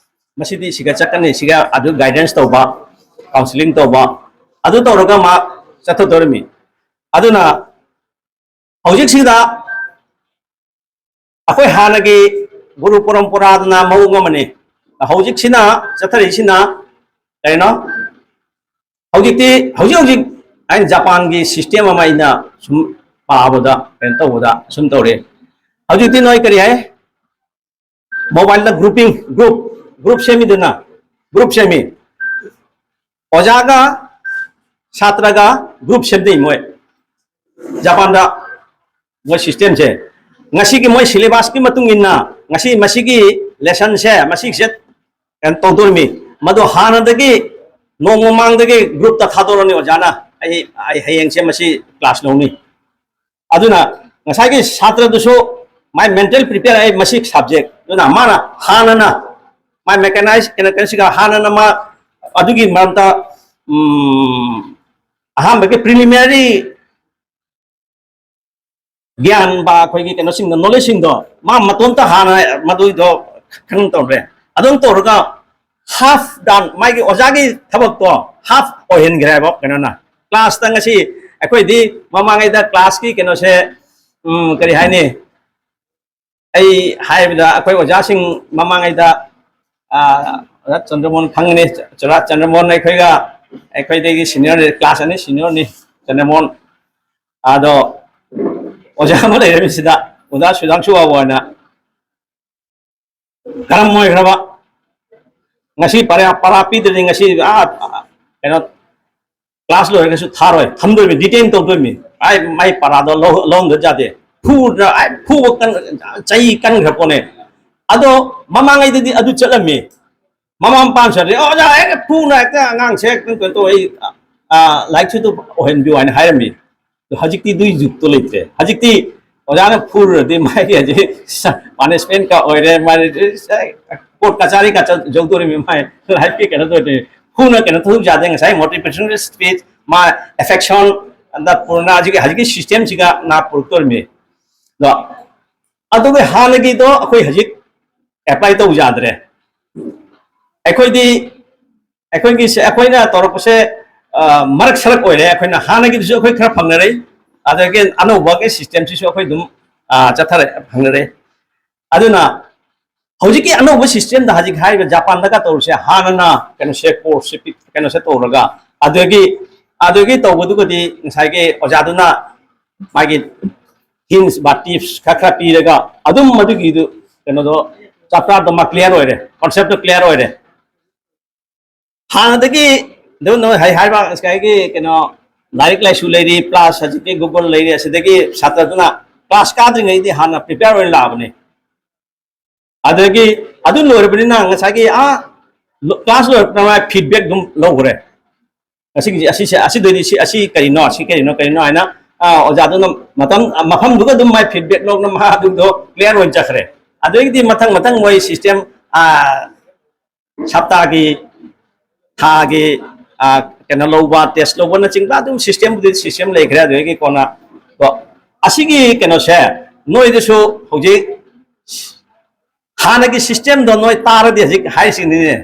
ꯃꯁꯤꯗꯤ ꯁꯤꯒ ꯆꯠꯀꯅꯤ, ꯁꯤꯒ ꯑꯗꯨ guidance ꯇꯧꯕ, counselling ꯇꯧꯕ, ꯑꯗꯨ ꯇꯧꯔꯒ ꯃꯥ ꯆꯠꯊꯗꯣꯔꯤꯃꯤ꯫ ꯑꯗꯨꯅ ꯍꯧꯖꯤꯛꯁꯤꯗ ꯑꯩꯈꯣꯏ ꯍꯥꯟꯅꯒꯤ ꯒꯨꯔꯨ ꯄꯔꯝꯄꯔꯥꯗꯨꯅ ꯃꯑꯣꯡ ꯑꯃꯅꯤ꯫ ꯍꯧꯖꯤꯛꯁꯤꯅ ꯆꯠꯊꯔꯛꯏꯁꯤꯅ ꯀꯩꯅꯣ? ꯍꯧꯖꯤꯛꯇꯤ, ꯍꯧꯖꯤꯛ ꯍꯧꯖꯤꯛ ꯑꯩꯅ ꯖꯄꯥꯟꯒꯤ system ꯑꯃ ꯑꯩꯅ ꯁꯨꯝ ꯄꯥꯕꯗ, ꯀꯩꯅꯣ ꯇꯧꯕꯗ ꯁꯨꯝ ꯇꯧꯔꯦ꯫ ꯍꯧꯖꯤꯛꯇꯤ ꯅꯣꯏ ꯀꯔꯤ ꯍꯥꯏ? Mobileꯗ grouping, group, group ꯁꯦꯝꯃꯤꯗꯅ, group ꯁꯦꯝꯃꯤ꯫ ꯑꯣꯖꯥꯒ ꯁꯥꯇ꯭ꯔꯒ group ꯁꯦꯝꯅꯩ ꯃꯣꯏ꯫ ꯖꯄꯥꯟꯗ ꯃꯣꯏ systemꯁꯦ, ꯉꯁꯤꯒꯤ ꯃꯣꯏ syllabusꯀꯤ ꯃꯇꯨꯡ ꯏꯟꯅ ꯉꯁꯤ ꯃꯁꯤꯒꯤ lessonꯁꯦ, ꯃꯁꯤꯁꯦ ꯀꯩꯅꯣ ꯇꯧꯗꯣꯔꯤꯃꯤ꯫ ꯃꯗꯨ ꯍꯥꯟꯅꯗꯒꯤ ꯅꯣꯡꯃ ꯃꯃꯥꯡꯗꯒꯤ groupꯇ ꯊꯥꯗꯣꯔꯅꯤ ꯑꯣꯖꯥꯅ, "ꯑꯩ, ꯑꯩ ꯍꯌꯦꯡꯁꯦ ꯃꯁꯤ class ꯂꯧꯅꯤ"꯫ ꯑꯗꯨꯅ ꯉꯁꯥꯏꯒꯤ ꯁꯥꯇ꯭ꯔꯗꯨꯁꯨ ꯃꯥꯏ mental prepare ꯑꯩ ꯃꯁꯤ subject ꯑꯗꯨꯅ ꯃꯥꯅ ꯍꯥꯟꯅꯅ ꯃꯥꯏ mechanized ꯀꯩꯅꯣ, ꯀꯩꯅꯣꯁꯤꯒ ꯍꯥꯟꯅꯅ ꯃꯥ ꯑꯗꯨꯒꯤ ꯃꯔꯝꯗ, ꯎꯝ, ꯑꯍꯥꯟꯕꯒꯤ preliminary ꯒ꯭ꯌꯥꯟ ꯕꯥ ꯑꯩꯈꯣꯏꯒꯤ ꯀꯩꯅꯣꯁꯤꯡꯗꯣ, knowledgeꯁꯤꯡꯗꯣ ꯃꯥ ꯃꯇꯣꯝꯇ ꯍꯥꯟꯅ ꯃꯗꯨꯏꯗꯣ ꯈꯪ ꯇꯧꯔꯦ꯫ ꯑꯗꯨꯝ ꯇꯧꯔꯒ half done, ꯃꯥꯒꯤ ꯑꯣꯖꯥꯒꯤ ꯊꯕꯛꯇꯣ half ꯑꯣꯏꯍꯟꯈ꯭ꯔꯦ ꯍꯥꯏꯕ ꯀꯩꯅꯣꯅ꯫ Classꯇ ꯉꯁꯤ ꯑꯩꯈꯣꯏꯗꯤ ꯃꯃꯥꯡꯉꯩꯗ classꯀꯤ ꯀꯩꯅꯣꯁꯦ, ꯎꯝ, ꯀꯔꯤ ꯍꯥꯏꯅꯤ, ꯑꯩ ꯍꯥꯏꯕꯗ ꯑꯩꯈꯣꯏ ꯑꯣꯖꯥꯁꯤꯡ ꯃꯃꯥꯡꯉꯩꯗ, ꯑ, ꯑꯣꯖꯥ ꯆꯟꯗ꯭ꯔꯃꯣꯍꯟ ꯈꯪꯒꯅꯤ꯫ ꯑꯣꯖꯥ ꯆꯟꯗ꯭ꯔꯃꯣꯍꯟ ꯑꯩꯈꯣꯏꯒ, ꯑꯩꯈꯣꯏꯗꯒꯤ seniorꯅꯤ, class ꯑꯅꯤ seniorꯅꯤ ꯆꯟꯗ꯭ꯔꯃꯣꯍꯟ꯫ ꯑꯗꯣ ꯑꯣꯖꯥ ꯑꯃ ꯂꯩꯔꯝꯃꯤꯁꯤꯗ, ꯑꯣꯖꯥ ꯁꯨꯗꯥꯡꯁꯨ ꯕꯥꯕꯨ ꯍꯥꯏꯅ ꯀꯔꯝ ꯑꯣꯏꯈ꯭ꯔꯕ? ꯉꯁꯤ ꯄꯔꯥ, ꯄꯔꯥ ꯄꯤꯗ꯭ꯔꯗꯤ ꯉꯁꯤ, ꯑꯥ, ꯀꯩꯅꯣ, class ꯂꯣꯏꯔꯒꯁꯨ ꯊꯥꯔꯣꯏ, ꯊꯝꯗꯣꯏꯅꯤ, detain ꯇꯧꯗꯣꯏꯅꯤ꯫ ꯑꯩ ꯃꯥꯏ ꯄꯔꯥꯗꯣ ꯂꯧ-, ꯂꯧꯍꯟꯗ ꯌꯥꯗꯦ꯫ ꯐꯨꯗ꯭ꯔ, ꯑꯩ ꯐꯨꯕ ꯀꯟ-, ꯆꯩ ꯀꯟꯈ꯭ꯔ ꯄꯣꯠꯅꯦ꯫ ꯑꯗꯣ ꯃꯃꯥꯡꯉꯩꯗꯗꯤ ꯑꯗꯨ ꯆꯠꯂꯝꯃꯤ꯫ ꯃꯃꯥ ꯃꯄꯥꯅ ꯁꯥꯔꯗꯤ, "ꯑꯣꯖꯥ, ꯍꯦꯛ ꯐꯨꯅ ꯍꯦꯛꯇ ꯑꯉꯥꯡꯁꯦ ꯍꯦꯛꯇ ꯀꯩꯅꯣ ꯇꯧ, ꯑꯩ, ꯑ, ꯂꯥꯏꯔꯤꯛꯁꯨ ꯑꯗꯨꯝ ꯑꯣꯏꯍꯟꯕꯤꯌꯨ" ꯍꯥꯏꯅ ꯍꯥꯏꯔꯝꯃꯤ꯫ ꯑꯗꯣ ꯍꯧꯖꯤꯛꯇꯤ ꯑꯗꯨꯒꯤ ꯖꯨꯛꯇꯣ ꯂꯩꯇ꯭ꯔꯦ꯫ ꯍꯧꯖꯤꯛꯇꯤ ꯑꯣꯖꯥꯅ ꯐꯨꯔꯨꯔꯗꯤ ꯃꯥꯒꯤ ꯍꯧꯖꯤꯛ ꯄꯥꯅꯤꯁꯃꯦꯟꯀ ꯑꯣꯏꯔꯦ, ꯃꯥꯒꯤ ꯀꯣꯔꯠ ꯀꯆꯥꯔꯤ ꯀꯆꯥ ꯌꯧꯗꯣꯔꯤꯃꯤ, ꯃꯥꯏ ꯂꯥꯏꯐꯀꯤ ꯀꯩꯅꯣ ꯇꯧꯗꯣꯏꯅꯤ꯫ ꯐꯨꯅ ꯀꯩꯅꯣ ꯇꯧ ꯌꯥꯗꯦ꯫ ꯉꯁꯥꯏ ꯃꯣꯇꯤꯚꯦꯁꯅꯦꯜ ꯁ꯭ꯄꯤꯆ, ꯃꯥ ꯑꯦꯐꯦꯛꯁꯟ, ꯑꯗ ꯄꯨꯔꯅ ꯍꯧꯖꯤꯛꯀꯤ, ꯍꯧꯖꯤꯛꯀꯤ ꯁꯤꯁꯇꯦꯝꯁꯤꯒ ꯅꯥ ꯄꯨꯔꯛꯇꯣꯔꯤꯃꯤ꯫ ꯑꯗꯣ ꯑꯗꯨꯒ ꯍꯥꯟꯅꯒꯤꯗꯣ ꯑꯩꯈꯣꯏ ꯍꯧꯖꯤꯛ ꯑꯦꯄ꯭ꯂꯥꯏ ꯇꯧ ꯌꯥꯗ꯭ꯔꯦ꯫ ꯑꯩꯈꯣꯏꯗꯤ, ꯑꯩꯈꯣꯏꯒꯤꯁꯦ, ꯑꯩꯈꯣꯏꯅ ꯇꯧꯔꯛꯄꯁꯦ, ꯑ, ꯃꯔꯛ ꯁꯔꯛ ꯑꯣꯏꯔꯦ꯫ ꯑꯩꯈꯣꯏꯅ ꯍꯥꯟꯅꯒꯤꯗꯨꯁꯨ ꯑꯩꯈꯣꯏ ꯈꯔ ꯐꯪꯅꯔꯛꯏ, ꯑꯗꯒꯤ ꯑꯅꯧꯕꯒꯤ ꯁꯤꯁꯇꯦꯝꯁꯤꯁꯨ ꯑꯩꯈꯣꯏ ꯑꯗꯨꯝ, ꯑ, ꯆꯠꯊꯔꯦ, ꯐꯪꯅꯔꯦ꯫ ꯑꯗꯨꯅ ꯍꯧꯖꯤꯛꯀꯤ ꯑꯅꯧꯕ ꯁꯤꯁꯇꯦꯝꯗ ꯍꯧꯖꯤꯛ ꯍꯥꯏꯔꯤꯕ ꯖꯄꯥꯟꯗꯒ ꯇꯧꯔꯤꯁꯦ, ꯍꯥꯟꯅꯅ ꯀꯩꯅꯣꯁꯦ, ꯀꯣꯔꯁꯁꯦ ꯄꯤ-, ꯀꯩꯅꯣꯁꯦ ꯇꯧꯔꯒ, ꯑꯗꯒꯤ, ꯑꯗꯨꯒꯤ ꯇꯧꯕꯗꯨꯒꯗꯤ ꯉꯁꯥꯏꯒꯤ ꯑꯣꯖꯥꯗꯨꯅ ꯃꯥꯒꯤ ꯍꯤꯟꯁ ꯕꯥ ꯇꯤꯞꯁ ꯈꯔ ꯈꯔ ꯄꯤꯔꯒ ꯑꯗꯨꯝ ꯃꯗꯨꯒꯤꯗꯨ ꯀꯩꯅꯣꯗꯣ, ꯆꯞ ꯆꯥꯕꯗꯣ ꯃꯥ ꯀ꯭ꯂꯤꯌꯥꯔ ꯑꯣꯏꯔꯦ, ꯀꯟꯁꯦꯞꯇꯣ ꯀ꯭ꯂꯤꯌꯥꯔ ꯑꯣꯏꯔꯦ꯫ ꯍꯥꯟꯅꯗꯒꯤ ꯑꯗꯨꯝ ꯅꯣꯏ ꯍꯥꯏ-, ꯍꯥꯏꯕ ꯉꯁꯥꯏꯒꯤ ꯀꯩꯅꯣ, ꯂꯥꯏꯔꯤꯛ ꯂꯥꯏꯁꯨ ꯂꯩꯔꯤ, ꯄ꯭ꯂꯁ ꯍꯧꯖꯤꯛꯀꯤ ꯒꯨꯒꯜ ꯂꯩꯔꯤ, ꯑꯁꯤꯗꯒꯤ ꯁꯥꯇ꯭ꯔꯗꯨꯅ ꯀ꯭ꯂꯥꯁ ꯀꯥꯗ꯭ꯔꯤꯉꯩꯗꯤ ꯍꯥꯟꯅ ꯄ꯭ꯔꯤꯄꯦꯌꯔ ꯑꯣꯏꯅ ꯂꯥꯛꯑꯕꯅꯤ꯫ ꯑꯗꯒꯤ ꯑꯗꯨ ꯂꯣꯏꯔꯕꯅꯤꯅ ꯉꯁꯥꯏꯒꯤ, ꯑꯥ, ꯂꯣ-, ꯀ꯭ꯂꯥꯁ ꯂꯣꯏꯔꯛꯄꯗ ꯃꯥ ꯐꯤꯗꯕꯦꯛ ꯑꯗꯨꯝ ꯂꯧꯈ꯭ꯔꯦ꯫ ꯑꯁꯤꯒꯤꯁꯤ, ꯑꯁꯤꯁꯦ, ꯑꯁꯤꯗꯩꯗꯤ ꯁꯤ, ꯑꯁꯤ ꯀꯔꯤꯅꯣ, ꯑꯁꯤ ꯀꯔꯤꯅꯣ, ꯀꯔꯤꯅꯣ ꯍꯥꯏꯅ, ꯑꯥ, ꯑꯣꯖꯥꯗꯨꯅ ꯃꯇꯝ, ꯃꯐꯝꯗꯨꯒ ꯑꯗꯨꯝ ꯃꯥꯏ ꯐꯤꯗꯕꯦꯛ ꯂꯧꯅ ꯃꯥ ꯑꯗꯨꯗꯣ ꯀ꯭ꯂꯤꯌꯥꯔ ꯑꯣꯏꯅ ꯆꯠꯈ꯭ꯔꯦ꯫ ꯑꯗꯒꯤꯗꯤ ꯃꯊꯪ ꯃꯊꯪ ꯃꯣꯏ ꯁꯤꯁꯇꯦꯝ, ꯑꯥ, ꯁꯞꯇꯥꯒꯤ, ꯊꯥꯒꯤ, ꯑꯥ, ꯀꯩꯅꯣ ꯂꯧꯕ, ꯇꯦꯁ ꯂꯧꯕꯅꯆꯤꯡꯕ ꯑꯗꯨꯝ ꯁꯤꯁꯇꯦꯝꯕꯨꯗꯤ ꯁꯤꯁꯇꯦꯝ ꯂꯩꯈ꯭ꯔꯦ꯫ ꯑꯗꯨꯗꯒꯤ ꯀꯣꯟꯅ, ꯀꯣ, ꯑꯁꯤꯒꯤ ꯀꯩꯅꯣꯁꯦ ꯅꯣꯏꯗꯁꯨ ꯍꯧꯖꯤꯛ ꯍꯥꯟꯅꯒꯤ ꯁꯤꯁꯇꯦꯝꯗꯣ ꯅꯣꯏ ꯇꯥꯔꯗꯤ ꯍꯧꯖꯤꯛ ꯍꯥꯏꯁꯤꯅꯤꯅꯦ꯫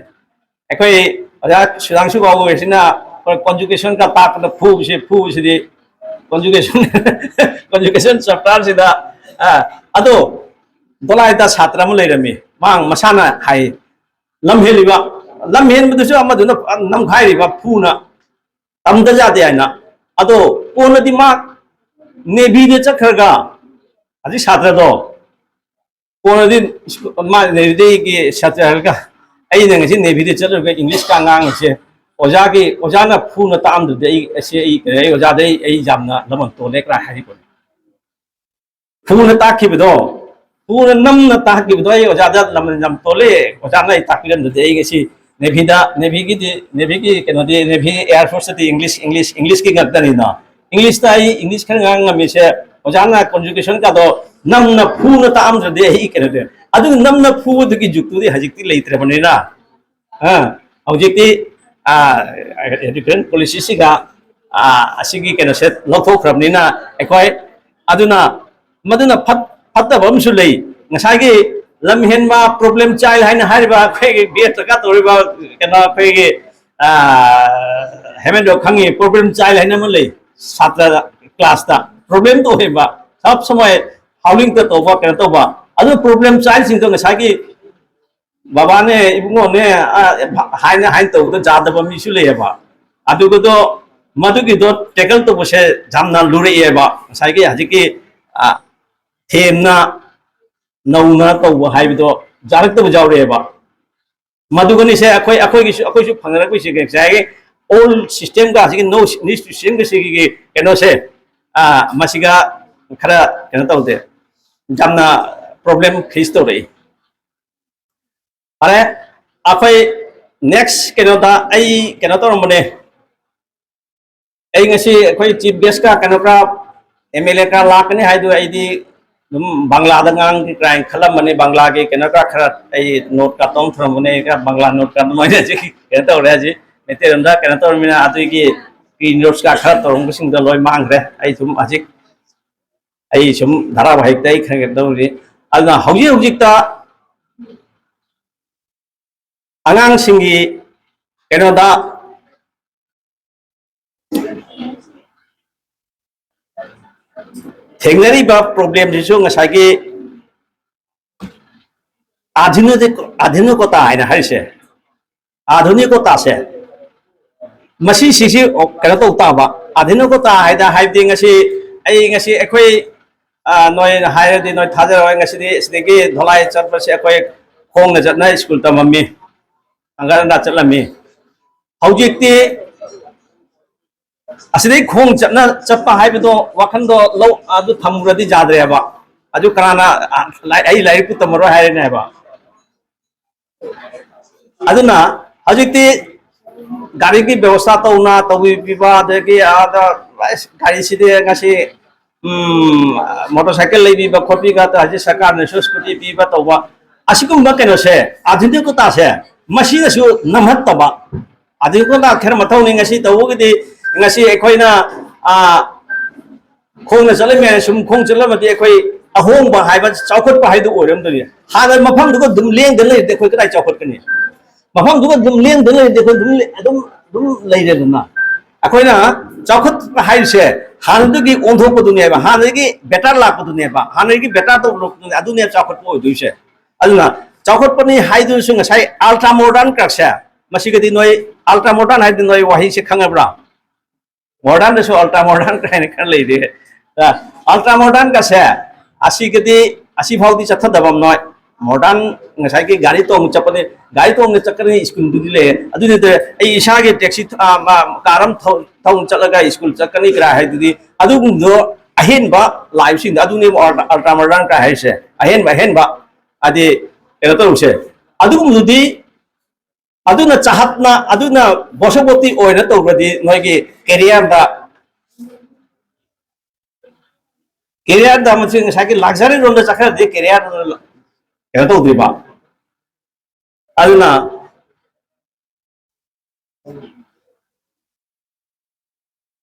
ꯑꯩꯈꯣꯏ ꯑꯣꯖꯥ ꯁꯨꯙꯥꯡꯁꯨ ꯕꯥꯕꯨ ꯍꯣꯏꯁꯤꯅ ꯑꯩꯈꯣꯏ ꯀꯣꯟꯖꯨꯒꯦꯁꯟꯒ ꯇꯥꯛꯄꯗ ꯐꯨꯕꯁꯤ, ꯐꯨꯕꯁꯤꯗꯤ ꯀꯣꯟꯖꯨꯒꯦꯁꯟ, ꯀꯣꯟꯖꯨꯒꯦꯁꯟ ꯆꯦꯞꯇꯔꯁꯤꯗ, ꯑ, ꯑꯗꯣ ꯗꯣꯂꯥꯏꯗ ꯁꯥꯇ꯭ꯔ ꯑꯃ ꯂꯩꯔꯝꯃꯤ, ꯃꯥ ꯃꯁꯥꯅ ꯍꯥꯏ, ꯂꯝ ꯍꯦꯜꯂꯤꯕ, ꯂꯝ ꯍꯦꯟꯕꯗꯨꯁꯨ ꯑꯃꯗꯨꯅ ꯅꯝꯈꯥꯏꯔꯤꯕ ꯐꯨꯅ, ꯇꯝꯗ ꯌꯥꯗꯦ ꯍꯥꯏꯅ꯫ ꯑꯗꯣ ꯀꯣꯟꯅꯗꯤ ꯃꯥ ꯅꯦꯚꯤꯗ ꯆꯠꯈ꯭ꯔꯒ ꯍꯧꯖꯤꯛ ꯁꯥꯇ꯭ꯔꯗꯣ ꯀꯣꯟꯅꯗꯤ ꯃꯥ ꯅꯦꯚꯤꯗꯒꯤ ꯁꯥꯇ꯭ꯔ ꯍꯥꯏꯔꯒ ꯑꯩꯅ ꯉꯁꯤ ꯅꯦꯚꯤꯗ ꯆꯠꯂꯨꯔꯒ ꯏꯪꯂꯤꯁꯀ ꯉꯥꯡꯉꯤꯁꯦ ꯑꯣꯖꯥꯒꯤ, ꯑꯣꯖꯥꯅ ꯐꯨꯅ ꯇꯥꯛꯑꯝꯗꯗꯤ ꯑꯩ, ꯑꯁꯤ ꯑꯩ, ꯑꯩ ꯑꯣꯖꯥꯗ ꯑꯩ, ꯑꯩ ꯌꯥꯝꯅ ꯂꯃꯟ ꯇꯣꯜꯂꯦ ꯀꯥꯏ ꯍꯥꯏꯔꯤꯕꯅꯤ꯫ ꯐꯨꯅ ꯇꯥꯛꯈꯤꯕꯗꯣ ꯊꯨꯅ ꯅꯝꯅ ꯇꯥꯍꯟꯈꯤꯕꯗꯣ ꯑꯩ ꯑꯣꯖꯥꯗ ꯂꯃꯟ ꯌꯥꯝ ꯇꯣꯜꯂꯦ꯫ ꯑꯣꯖꯥꯅ ꯑꯩ ꯇꯥꯛꯄꯤꯔꯝꯗꯗꯤ ꯑꯩ ꯉꯁꯤ ꯅꯦꯚꯤꯗ, ꯅꯦꯚꯤꯒꯤꯗꯤ, ꯅꯦꯚꯤꯒꯤ ꯀꯩꯅꯣꯗꯤ, ꯅꯦꯚꯤ ꯑꯦꯌꯔ ꯐꯣꯔꯁꯇꯗꯤ ꯏꯪꯂꯤꯁ, ꯏꯪꯂꯤꯁ, ꯏꯪꯂꯤꯁꯀꯤ ꯉꯥꯛꯇꯅꯤꯅꯣ꯫ ꯏꯪꯂꯤꯁꯇ ꯑꯩ ꯏꯪꯂꯤꯁ ꯈꯔ ꯉꯥꯡ ꯉꯝꯃꯤꯁꯦ ꯑꯣꯖꯥꯅ ꯀꯣꯟꯖꯨꯒꯦꯁꯟ ꯀꯥꯗꯣ ꯅꯝꯅ ꯐꯨꯅ ꯇꯥꯛꯑꯝꯗ꯭ꯔꯗꯤ ꯑꯩ ꯀꯩꯅꯣꯗꯤ꯫ ꯑꯗꯨ ꯅꯝꯅ ꯐꯨꯕꯗꯨꯒꯤ ꯖꯨꯛꯇꯨꯗꯤ ꯍꯧꯖꯤꯛꯇꯤ ꯂꯩꯇ꯭ꯔꯕꯅꯤꯅ, ꯑ, ꯍꯧꯖꯤꯛꯇꯤ, ꯑ, education policyꯁꯤꯒ, ꯑ, ꯑꯁꯤꯒꯤ ꯀꯩꯅꯣꯁꯦ ꯂꯧꯊꯣꯛꯈ꯭ꯔꯕꯅꯤꯅ ꯑꯩꯈꯣꯏ ꯑꯗꯨꯅ ꯃꯗꯨꯅ ꯐꯠ-, ꯐꯠꯇꯕ ꯑꯃꯁꯨ ꯂꯩ꯫ ꯉꯁꯥꯏꯒꯤ ꯂꯝ ꯍꯦꯟꯕ problem child ꯍꯥꯏꯅ ꯍꯥꯏꯔꯤꯕ ꯑꯩꯈꯣꯏꯒꯤ ꯕꯤ ꯑꯦꯗ ꯗꯔꯀꯥꯔ ꯇꯧꯔꯤꯕ ꯀꯩꯅꯣ ꯑꯩꯈꯣꯏꯒꯤ, ꯑ, ꯍꯦꯃꯦꯟꯗꯣ ꯈꯪꯉꯤ, problem child ꯍꯥꯏꯅ ꯑꯃ ꯂꯩ꯫ ꯁꯥꯇ꯭ꯔ classꯇ problem ꯇꯧꯍꯟꯕ, ꯁꯕ ꯁꯃꯣꯏ ꯍꯥꯎꯂꯤꯡꯗ ꯇꯧꯕ, ꯀꯩꯅꯣ ꯇꯧꯕ꯫ ꯑꯗꯨ problem childꯁꯤꯡꯗꯣ ꯉꯁꯥꯏꯒꯤ ꯕꯕꯥꯅꯦ, ꯏꯕꯨꯡꯉꯣꯅꯦ, ꯑ, ꯍꯥꯏꯅ, ꯍꯥꯏꯅ ꯇꯧꯕꯗ ꯌꯥꯗꯕ ꯃꯤꯁꯨ ꯂꯩꯌꯦꯕ꯫ ꯑꯗꯨꯒꯗꯣ ꯃꯗꯨꯒꯤꯗꯣ tackle ꯇꯧꯕꯁꯦ ꯌꯥꯝꯅ ꯂꯨꯔꯛꯑꯦꯕ꯫ ꯉꯁꯥꯏꯒꯤ ꯍꯧꯖꯤꯛꯀꯤ, ꯑ, ꯊꯦꯝꯅ ꯅꯧꯅ ꯇꯧꯕ ꯍꯥꯏꯕꯗꯣ ꯌꯥꯔꯛꯇꯕ ꯌꯥꯎꯔꯛꯑꯦꯕ꯫ ꯃꯗꯨꯒꯅꯤꯁꯦ ꯑꯩꯈꯣꯏ, ꯑꯩꯈꯣꯏꯒꯤꯁꯨ, ꯑꯩꯈꯣꯏꯁꯨ ꯐꯪꯅꯔꯛꯄꯁꯦ ꯉꯁꯥꯏꯒꯤ old systemꯒ ꯍꯧꯖꯤꯛꯀꯤ new, new systemꯒ ꯁꯤꯒꯤ ꯀꯩꯅꯣꯁꯦ, ꯑ, ꯃꯁꯤꯒ ꯈꯔ ꯀꯩꯅꯣ ꯇꯧꯗꯦ, ꯌꯥꯝꯅ problem face ꯇꯧꯔꯛꯏ꯫ ꯐꯔꯦ, ꯑꯩꯈꯣꯏ next ꯀꯩꯅꯣꯗ ꯑꯩ ꯀꯩꯅꯣ ꯇꯧꯔꯝꯕꯅꯦ꯫ ꯑꯩ ꯉꯁꯤ ꯑꯩꯈꯣꯏ chief guestꯀ ꯀꯩꯅꯣ ꯈꯔ, M L A ꯈꯔ ꯂꯥꯛꯀꯅꯤ ꯍꯥꯏꯗꯨ ꯑꯩꯗꯤ ꯑꯗꯨꯝ ꯕꯪꯒ꯭ꯂꯥꯗ ꯉꯥꯡꯒꯦ ꯀꯥꯏꯅ ꯈꯜꯂꯝꯕꯅꯤ꯫ ꯕꯪꯒ꯭ꯂꯥꯒꯤ ꯀꯩꯅꯣ ꯈꯔ, ꯈꯔ ꯑꯩ noteꯀ ꯇꯧꯔ ꯊꯝꯃꯝꯕꯅꯦ꯫ ꯈꯔ ꯕꯪꯒ꯭ꯂꯥ noteꯀ ꯑꯗꯨꯃꯥꯏꯅ ꯍꯧꯖꯤꯛ ꯀꯩꯅꯣ ꯇꯧꯔꯦ꯫ ꯍꯧꯖꯤꯛ ꯃꯩꯇꯩꯂꯣꯟꯗ ꯀꯩꯅꯣ ꯇꯧꯔꯃꯤꯅ ꯑꯗꯨꯒꯤ screen noteꯀ ꯈꯔ ꯇꯧꯔꯝꯕꯁꯤꯡꯗꯣ ꯂꯣꯏ ꯃꯥꯡꯈ꯭ꯔꯦ꯫ ꯑꯩ ꯁꯨꯝ ꯍꯧꯖꯤꯛ ꯑꯩ ꯁꯨꯝ ꯙꯥꯔꯥꯕꯥꯍꯤꯛꯇ ꯑꯩ ꯈꯔ ꯈꯔ ꯇꯧꯔꯤ꯫ ꯑꯗꯨꯅ ꯍꯧꯖꯤꯛ ꯍꯧꯖꯤꯛꯇ ꯑꯉꯥꯡꯁꯤꯡꯒꯤ ꯀꯩꯅꯣꯗ ꯊꯦꯡꯅꯔꯤꯕ problemꯁꯤꯁꯨ ꯉꯁꯥꯏꯒꯤ ꯑꯥꯙꯨꯅꯤꯛ, ꯑꯥꯙꯨꯅꯤꯀꯣꯇꯥ ꯍꯥꯏꯅ ꯍꯥꯏꯔꯤꯁꯦ, ꯑꯥꯙꯨꯅꯤꯀꯣꯇꯥꯁꯦ, ꯃꯁꯤꯁꯤꯁꯤ ꯀꯩꯅꯣ ꯇꯧ ꯇꯥꯕ꯫ ꯑꯥꯙꯨꯅꯤꯀꯣꯇꯥ ꯍꯥꯏꯗ ꯍꯥꯏꯕꯗꯤ ꯉꯁꯤ ꯑꯩ, ꯉꯁꯤ ꯑꯩꯈꯣꯏ, ꯑ, ꯅꯣꯏꯅ ꯍꯥꯏꯔꯗꯤ ꯅꯣꯏ ꯊꯥꯖꯔꯣꯏ, ꯉꯁꯤꯗꯤ ꯁꯤꯗꯒꯤ ꯙꯣꯂꯥꯏ ꯆꯠꯄꯁꯦ ꯑꯩꯈꯣꯏ ꯈꯣꯡꯅ ꯆꯠꯅ ꯁ꯭ꯀꯨꯜ ꯇꯝꯃꯝꯃꯤ, ꯍꯪꯒꯠ ꯍꯟꯗ ꯆꯠꯂꯝꯃꯤ꯫ ꯍꯧꯖꯤꯛꯇꯤ ꯑꯁꯤꯗꯩ ꯈꯣꯡ ꯆꯠꯅ, ꯆꯠꯄ ꯍꯥꯏꯕꯗꯣ ꯋꯥꯈꯜꯗꯣ ꯂꯧ, ꯑꯗꯨ ꯊꯝꯈ꯭ꯔꯗꯤ ꯌꯥꯗ꯭ꯔꯦꯕ꯫ ꯑꯗꯨ ꯀꯅꯥꯅ, ꯑ, ꯂꯥꯏ-, ꯑꯩ ꯂꯥꯏꯔꯤꯛꯄꯨ ꯇꯝꯃꯔꯣꯏ ꯍꯥꯏꯔꯅꯤ ꯍꯥꯏꯕ? ꯑꯗꯨꯅ ꯍꯧꯖꯤꯛꯇꯤ ꯒꯥꯔꯤꯒꯤ ꯕꯦꯕꯁꯊꯥ ꯇꯧꯅ ꯇꯧꯕꯤꯕ, ꯑꯗꯒꯤ ꯑꯥꯗ, ꯑꯁ, ꯒꯥꯔꯤꯁꯤꯗꯤ ꯉꯁꯤ, ꯎꯝ, ꯃꯣꯇꯣꯔ ꯁꯥꯏꯀꯜ ꯂꯩꯕꯤꯕ ꯈꯣꯠꯄꯤꯕ, ꯍꯧꯖꯤꯛ ꯁꯔꯀꯥꯔꯅꯁꯨ ꯁ꯭ꯀꯨꯇꯤ ꯄꯤꯕ ꯇꯧꯕ, ꯑꯁꯤꯒꯨꯝꯕ ꯀꯩꯅꯣꯁꯦ, ꯑꯥꯙꯨꯅꯤꯀꯇꯥꯁꯦ, ꯃꯁꯤꯅꯁꯨ ꯅꯝꯍꯠꯇꯕ꯫ ꯑꯥꯙꯨꯅꯤꯀꯇꯥ ꯈꯔ ꯃꯊꯧꯅꯤ꯫ ꯉꯁꯤ ꯇꯧꯕꯒꯤꯗꯤ, ꯉꯁꯤ ꯑꯩꯈꯣꯏꯅ, ꯑ, ꯈꯣꯡꯅ ꯆꯠꯂꯝꯃꯦ, ꯁꯨꯝ ꯈꯣꯡ ꯆꯠꯂꯝꯃꯗꯤ ꯑꯩꯈꯣꯏ ꯑꯍꯣꯡꯕ ꯍꯥꯏꯕ, ꯆꯥꯎꯈꯠꯄ ꯍꯥꯏꯗꯨ ꯑꯣꯏꯔꯝꯗꯣꯏꯅꯤ꯫ ꯍꯥꯟꯅ ꯃꯐꯝꯗꯨꯗ ꯑꯗꯨꯝ ꯂꯦꯡꯗꯅ ꯂꯩꯔꯗꯤ ꯑꯩꯈꯣꯏ ꯀꯗꯥꯏ ꯆꯥꯎꯈꯠꯀꯅꯤ? ꯃꯐꯝꯗꯨꯗ ꯑꯗꯨꯝ ꯂꯦꯡꯗꯅ ꯂꯩꯔꯗꯤ ꯑꯩꯈꯣꯏ ꯑꯗꯨꯝ ꯂꯦ-, ꯑꯗꯨꯝ, ꯑꯗꯨꯝ ꯂꯩꯔꯦꯗꯅ꯫ ꯑꯩꯈꯣꯏꯅ ꯆꯥꯎꯈꯠꯄ ꯍꯥꯏꯔꯤꯁꯦ ꯍꯥꯟꯅꯗꯒꯤ ꯑꯣꯟꯊꯣꯛꯄꯗꯨꯅꯦꯕ, ꯍꯥꯟꯅꯗꯒꯤ better ꯂꯥꯛꯄꯗꯨꯅꯦꯕ, ꯍꯥꯟꯅꯗꯒꯤ better ꯇꯧꯔꯛꯄꯗꯨꯅꯦ, ꯑꯗꯨꯅꯦ ꯆꯥꯎꯈꯠꯄ ꯑꯣꯏꯗꯣꯏꯁꯦ꯫ ꯑꯗꯨꯅ ꯆꯥꯎꯈꯠꯄꯅꯤ ꯍꯥꯏꯗꯨꯁꯨ ꯉꯁꯥꯏ ultra modern ꯀꯥꯁꯦ, ꯃꯁꯤꯒꯗꯤ ꯅꯣꯏ ultra modern ꯍꯥꯏꯗꯤ ꯅꯣꯏ ꯋꯥꯍꯩꯁꯦ ꯈꯪꯉꯕ꯭ꯔꯥ? Modernꯗꯁꯨ ultra modern ꯀꯥꯏꯅ ꯈꯔ ꯂꯩꯔꯤ꯫ ꯑ, ultra modernꯒꯁꯦ, ꯑꯁꯤꯒꯗꯤ, ꯑꯁꯤꯐꯥꯎꯗꯤ ꯆꯠꯊꯗꯕ ꯑꯃ ꯅꯣꯏ꯫ Modern, ꯉꯁꯥꯏꯒꯤ ꯒꯥꯔꯤ ꯇꯣꯡ ꯆꯠꯄꯅꯤ, ꯒꯥꯔꯤ ꯇꯣꯡꯅ ꯆꯠꯀꯅꯤ, ꯁ꯭ꯀꯨꯜꯗꯨꯗꯤ ꯂꯩꯌꯦ꯫ ꯑꯗꯨ ꯅꯠꯇꯦ, ꯑꯩ ꯏꯁꯥꯒꯤ taxi, ꯑ, ꯃ-, car ꯑꯃ ꯊꯧ-, ꯊꯧ ꯆꯠꯂꯒ ꯁ꯭ꯀꯨꯜ ꯆꯠꯀꯅꯤ ꯀꯥꯏ ꯍꯥꯏꯗꯨꯗꯤ, ꯑꯗꯨꯒꯨꯝꯕꯗꯣ ꯑꯍꯦꯟꯕ ꯂꯥꯛꯏꯕꯁꯤꯡꯗꯣ, ꯑꯗꯨꯅꯦꯕ ultra, ultra modern ꯀꯥꯏ ꯍꯥꯏꯔꯤꯁꯦ꯫ ꯑꯍꯦꯟꯕ, ꯑꯍꯦꯟꯕ, ꯍꯥꯏꯗꯤ, ꯀꯩꯅꯣ ꯇꯧꯔꯤꯁꯦ꯫ ꯑꯗꯨꯒꯨꯝꯕꯗꯨꯗꯤ ꯑꯗꯨꯅ ꯆꯍꯠꯅ, ꯑꯗꯨꯅ ꯕꯣꯁꯣꯕꯣꯇꯤ ꯑꯣꯏꯅ ꯇꯧꯕꯗꯤ ꯅꯣꯏꯒꯤ careerꯗ, careerꯗ ꯃꯁꯤ ꯉꯁꯥꯏꯒꯤ luxury ꯔꯣꯝꯗ ꯆꯠꯈ꯭ꯔꯗꯤ career ꯀꯩꯅꯣ ꯇꯧꯗ꯭ꯔꯤꯕ꯫ ꯑꯗꯨꯅ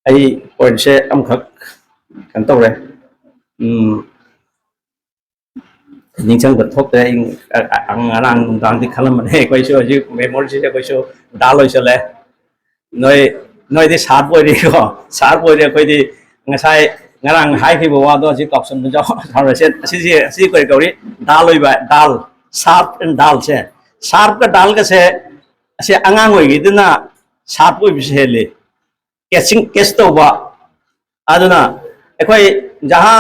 ꯑꯩ pointꯁꯦ ꯑꯃꯈꯛ ꯀꯩꯅꯣ ꯇꯧꯔꯦ꯫ ꯎꯝ, ꯅꯤꯡꯁꯤꯡꯕ ꯊꯣꯛꯇ꯭ꯔꯦ꯫ ꯑꯩ, ꯑ, ꯑ, ꯉꯔꯥꯡ ꯅꯨꯡꯗꯥꯡꯗꯤ ꯈꯜꯂꯝꯕꯅꯦ꯫ ꯑꯩꯈꯣꯏꯁꯨ ꯍꯧꯖꯤꯛ memoryꯁꯦ ꯑꯩꯈꯣꯏꯁꯨ dull ꯑꯣꯏꯁꯜꯂꯦ꯫ ꯅꯣꯏ, ꯅꯣꯏꯗꯤ sharp ꯑꯣꯏꯔꯤꯀꯣ, sharp ꯑꯣꯏꯔꯤ꯫ ꯑꯩꯈꯣꯏꯗꯤ ꯉꯁꯥꯏ, ꯉꯔꯥꯡ ꯍꯥꯏꯈꯤꯕ ꯋꯥꯗꯣ ꯍꯧꯖꯤꯛ ꯀꯥꯎꯁꯟꯕ ꯌꯥꯎ-, ꯌꯥꯎꯔꯁꯦ꯫ ꯑꯁꯤꯁꯦ, ꯑꯁꯤ ꯀꯔꯤ ꯀꯧꯔꯤ? Dull ꯑꯣꯏꯕ, dull, sharp and dullꯁꯦ꯫ Sharpꯀ dullꯒꯁꯦ, ꯑꯁꯤ ꯑꯉꯥꯡ ꯑꯣꯏꯔꯤꯉꯩꯗꯅ sharp ꯑꯣꯏꯕꯁꯦ ꯍꯦꯜꯂꯤ꯫ Catching, catch ꯇꯧꯕ꯫ ꯑꯗꯨꯅ ꯑꯩꯈꯣꯏ ꯖꯍꯥ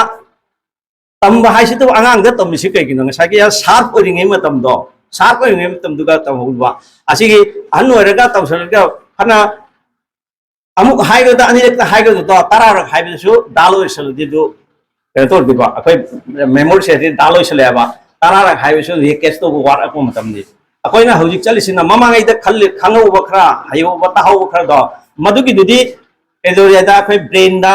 ꯇꯝꯕ ꯍꯥꯏꯁꯤꯗꯕꯨ ꯑꯉꯥꯡꯗ ꯇꯝꯃꯤꯁꯤ ꯀꯩꯒꯤꯅꯣ? ꯉꯁꯥꯏꯒꯤ sharp ꯑꯣꯏꯔꯤꯉꯩ ꯃꯇꯝꯗꯣ, sharp ꯑꯣꯏꯔꯤꯉꯩ ꯃꯇꯝꯗꯨꯒ ꯇꯝꯍꯧꯕ꯫ ꯑꯁꯤꯒꯤ ꯑꯍꯟ ꯑꯣꯏꯔꯒ ꯇꯧꯁꯜꯂꯒ ꯐꯅ ꯑꯃꯨꯛ ꯍꯥꯏꯒꯗ, ꯑꯅꯤꯔꯛꯇ ꯍꯥꯏꯒꯗꯗꯣ, ꯇꯔꯥꯔꯛ ꯍꯥꯏꯕꯗꯨꯁꯨ dull ꯑꯣꯏꯁꯜꯂꯗꯤ ꯑꯗꯨ ꯀꯩꯅꯣ ꯇꯧꯗꯣꯏꯕ, ꯑꯩꯈꯣꯏ ꯃꯦꯃꯣꯔꯤꯁꯦ ꯍꯧꯖꯤꯛ ꯗꯥ ꯂꯣꯏꯁꯤꯜꯂꯛꯑꯦꯕ, ꯇꯔꯥꯔꯛ ꯍꯥꯏꯕꯁꯨ ꯔꯤꯀꯦꯁ ꯇꯧꯕ ꯋꯥꯠꯂꯛꯄ ꯃꯇꯝꯅꯤ꯫ ꯑꯩꯈꯣꯏꯅ ꯍꯧꯖꯤꯛ ꯆꯠꯂꯤꯁꯤꯅ ꯃꯃꯥꯡꯉꯩꯗ ꯈꯜꯂꯤ, ꯈꯪꯍꯧꯕ ꯈꯔ, ꯍꯩꯍꯧꯕ, ꯇꯥꯍꯧꯕ ꯈꯔꯗꯣ, ꯃꯗꯨꯒꯤꯗꯨꯗꯤ ꯀꯩꯗꯧꯔꯦꯗ, ꯑꯩꯈꯣꯏ ꯕ꯭ꯔꯦꯟꯗ,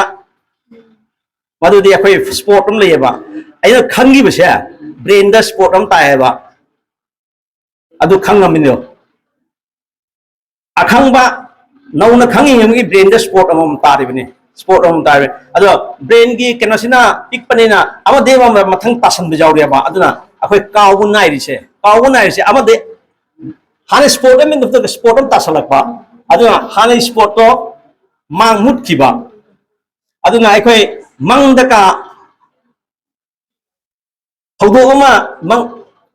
ꯃꯗꯨꯗꯤ ꯑꯩꯈꯣꯏ ꯁ꯭ꯄꯣꯠ ꯑꯃ ꯂꯩꯌꯦꯕ꯫ ꯑꯩꯅ ꯈꯪꯈꯤꯕꯁꯦ ꯕ꯭ꯔꯦꯟꯗ ꯁ꯭ꯄꯣꯠ ꯑꯃ ꯇꯥꯏꯌꯦꯕ꯫ ꯑꯗꯨ ꯈꯪꯉꯝꯃꯤꯅꯣ? ꯑꯈꯪꯕ ꯅꯧꯅ ꯈꯪꯉꯤꯉꯩꯒꯤ ꯕ꯭ꯔꯦꯟꯗ ꯁ꯭ꯄꯣꯠ ꯑꯃꯃꯝ ꯇꯥꯔꯤꯕꯅꯤ, ꯁ꯭ꯄꯣꯠ ꯑꯃꯃꯝ ꯇꯥꯔꯤꯕꯅꯤ꯫ ꯑꯗꯣ ꯕ꯭ꯔꯦꯟꯒꯤ ꯀꯩꯅꯣꯁꯤꯅ ꯄꯤꯛꯄꯅꯤꯅ ꯑꯃꯗꯒꯤ ꯑꯃ ꯃꯊꯪ ꯇꯥꯁꯟꯕ ꯌꯥꯎꯔꯦꯕ꯫ ꯑꯗꯨꯅ ꯑꯩꯈꯣꯏ ꯀꯥꯎꯕ ꯅꯥꯏꯔꯤꯁꯦ, ꯀꯥꯎꯕ ꯅꯥꯏꯔꯤꯁꯦ ꯑꯃꯗꯒꯤ, ꯍꯥꯟꯅ ꯁ꯭ꯄꯣꯠ ꯑꯃꯒꯤ ꯃꯊꯛꯇ ꯁ꯭ꯄꯣꯠ ꯑꯃ ꯇꯥꯁꯜꯂꯛꯄ, ꯑꯗꯨꯅ ꯍꯥꯟꯅꯒꯤ ꯁ꯭ꯄꯣꯠꯇꯣ ꯃꯥꯡ ꯃꯨꯠꯈꯤꯕ꯫ ꯑꯗꯨꯅ ꯑꯩꯈꯣꯏ ꯃꯪꯗꯀ ꯊꯧꯗꯣꯛ ꯑꯃ ꯃꯪ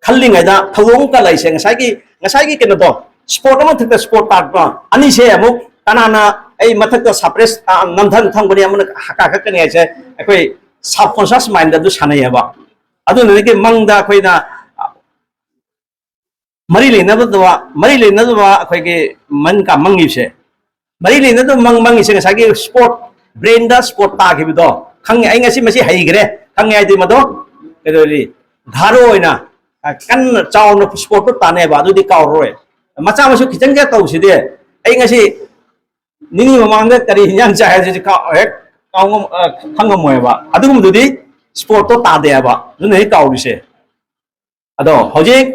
ꯈꯜꯂꯤꯉꯩꯗ ꯊꯧꯗꯣꯛ ꯑꯃ ꯀꯜꯂꯛꯏꯁꯦ, ꯉꯁꯥꯏꯒꯤ, ꯉꯁꯥꯏꯒꯤ ꯀꯩꯅꯣꯗꯣ, ꯁ꯭ꯄꯣꯠ ꯑꯃ ꯃꯊꯛꯇ ꯁ꯭ꯄꯣꯠ ꯇꯥꯔꯛꯄ ꯑꯅꯤꯁꯦ ꯑꯃꯨꯛ ꯀꯅꯥꯅ ꯑꯩ ꯃꯊꯛꯇ ꯁꯄ꯭ꯔꯦꯁ, ꯑ, ꯅꯝꯊꯅ ꯊꯝꯒꯅꯤ, ꯑꯃꯅ ꯀꯥꯈꯠꯀꯅꯤ ꯍꯥꯏꯁꯦ ꯑꯩꯈꯣꯏ ꯁꯕꯀꯣꯟꯁꯤꯌꯁ ꯃꯥꯏꯟꯗ ꯑꯗꯨ ꯁꯥꯟꯅꯩꯌꯦꯕ꯫ ꯑꯗꯨꯅꯗꯒꯤ ꯃꯪꯗ ꯑꯩꯈꯣꯏꯅ ꯃꯔꯤ ꯂꯩꯅꯗꯕ, ꯃꯔꯤ ꯂꯩꯅꯗꯕ ꯑꯩꯈꯣꯏꯒꯤ ꯃꯪ ꯀ-, ꯃꯪꯉꯤꯁꯦ, ꯃꯔꯤ ꯂꯩꯅꯗꯕ ꯃꯪ ꯃꯪꯉꯤꯁꯦ ꯉꯁꯥꯏꯒꯤ ꯁ꯭ꯄꯣꯠ, ꯕ꯭ꯔꯦꯟꯗ ꯁ꯭ꯄꯣꯠ ꯇꯥꯈꯤꯕꯗꯣ, ꯈꯪꯉꯦ, ꯑꯩ ꯉꯁꯤ ꯃꯁꯤ ꯍꯩꯈ꯭ꯔꯦ ꯈꯪꯉꯦ ꯍꯥꯏꯗꯤ ꯃꯗꯣ ꯀꯩꯗꯧꯔꯤ? ꯒꯥꯔꯣ ꯑꯣꯏꯅ, ꯑ, ꯀꯟꯅ ꯆꯥꯎꯅ ꯁ꯭ꯄꯣꯠꯇꯣ ꯇꯥꯅꯦꯕ, ꯑꯗꯨꯗꯤ ꯀꯥꯎꯔꯔꯣꯏ꯫ ꯃꯆꯥ ꯃꯁꯨ ꯈꯤꯇꯪ ꯈꯤꯇꯪ ꯇꯧꯁꯤꯗꯤ, ꯑꯩ ꯉꯁꯤ ꯅꯤꯅꯤ ꯃꯃꯥꯡꯗ ꯀꯔꯤ ꯍꯤꯟꯖꯥꯡ ꯆꯥꯏ ꯍꯥꯏꯕꯁꯤ ꯀꯥꯎ-, ꯍꯦꯛ ꯀꯥꯎꯉꯝ-, ꯑ, ꯈꯪꯉꯝꯃꯣꯏꯕ꯫ ꯑꯗꯨꯒꯨꯝꯕꯗꯨꯗꯤ ꯁ꯭ꯄꯣꯠꯇꯣ ꯇꯥꯗꯦ ꯍꯥꯏꯕ, ꯑꯗꯨꯅ ꯍꯦꯛ ꯀꯥꯎꯔꯤꯁꯦ꯫ ꯑꯗꯣ ꯍꯧꯖꯤꯛ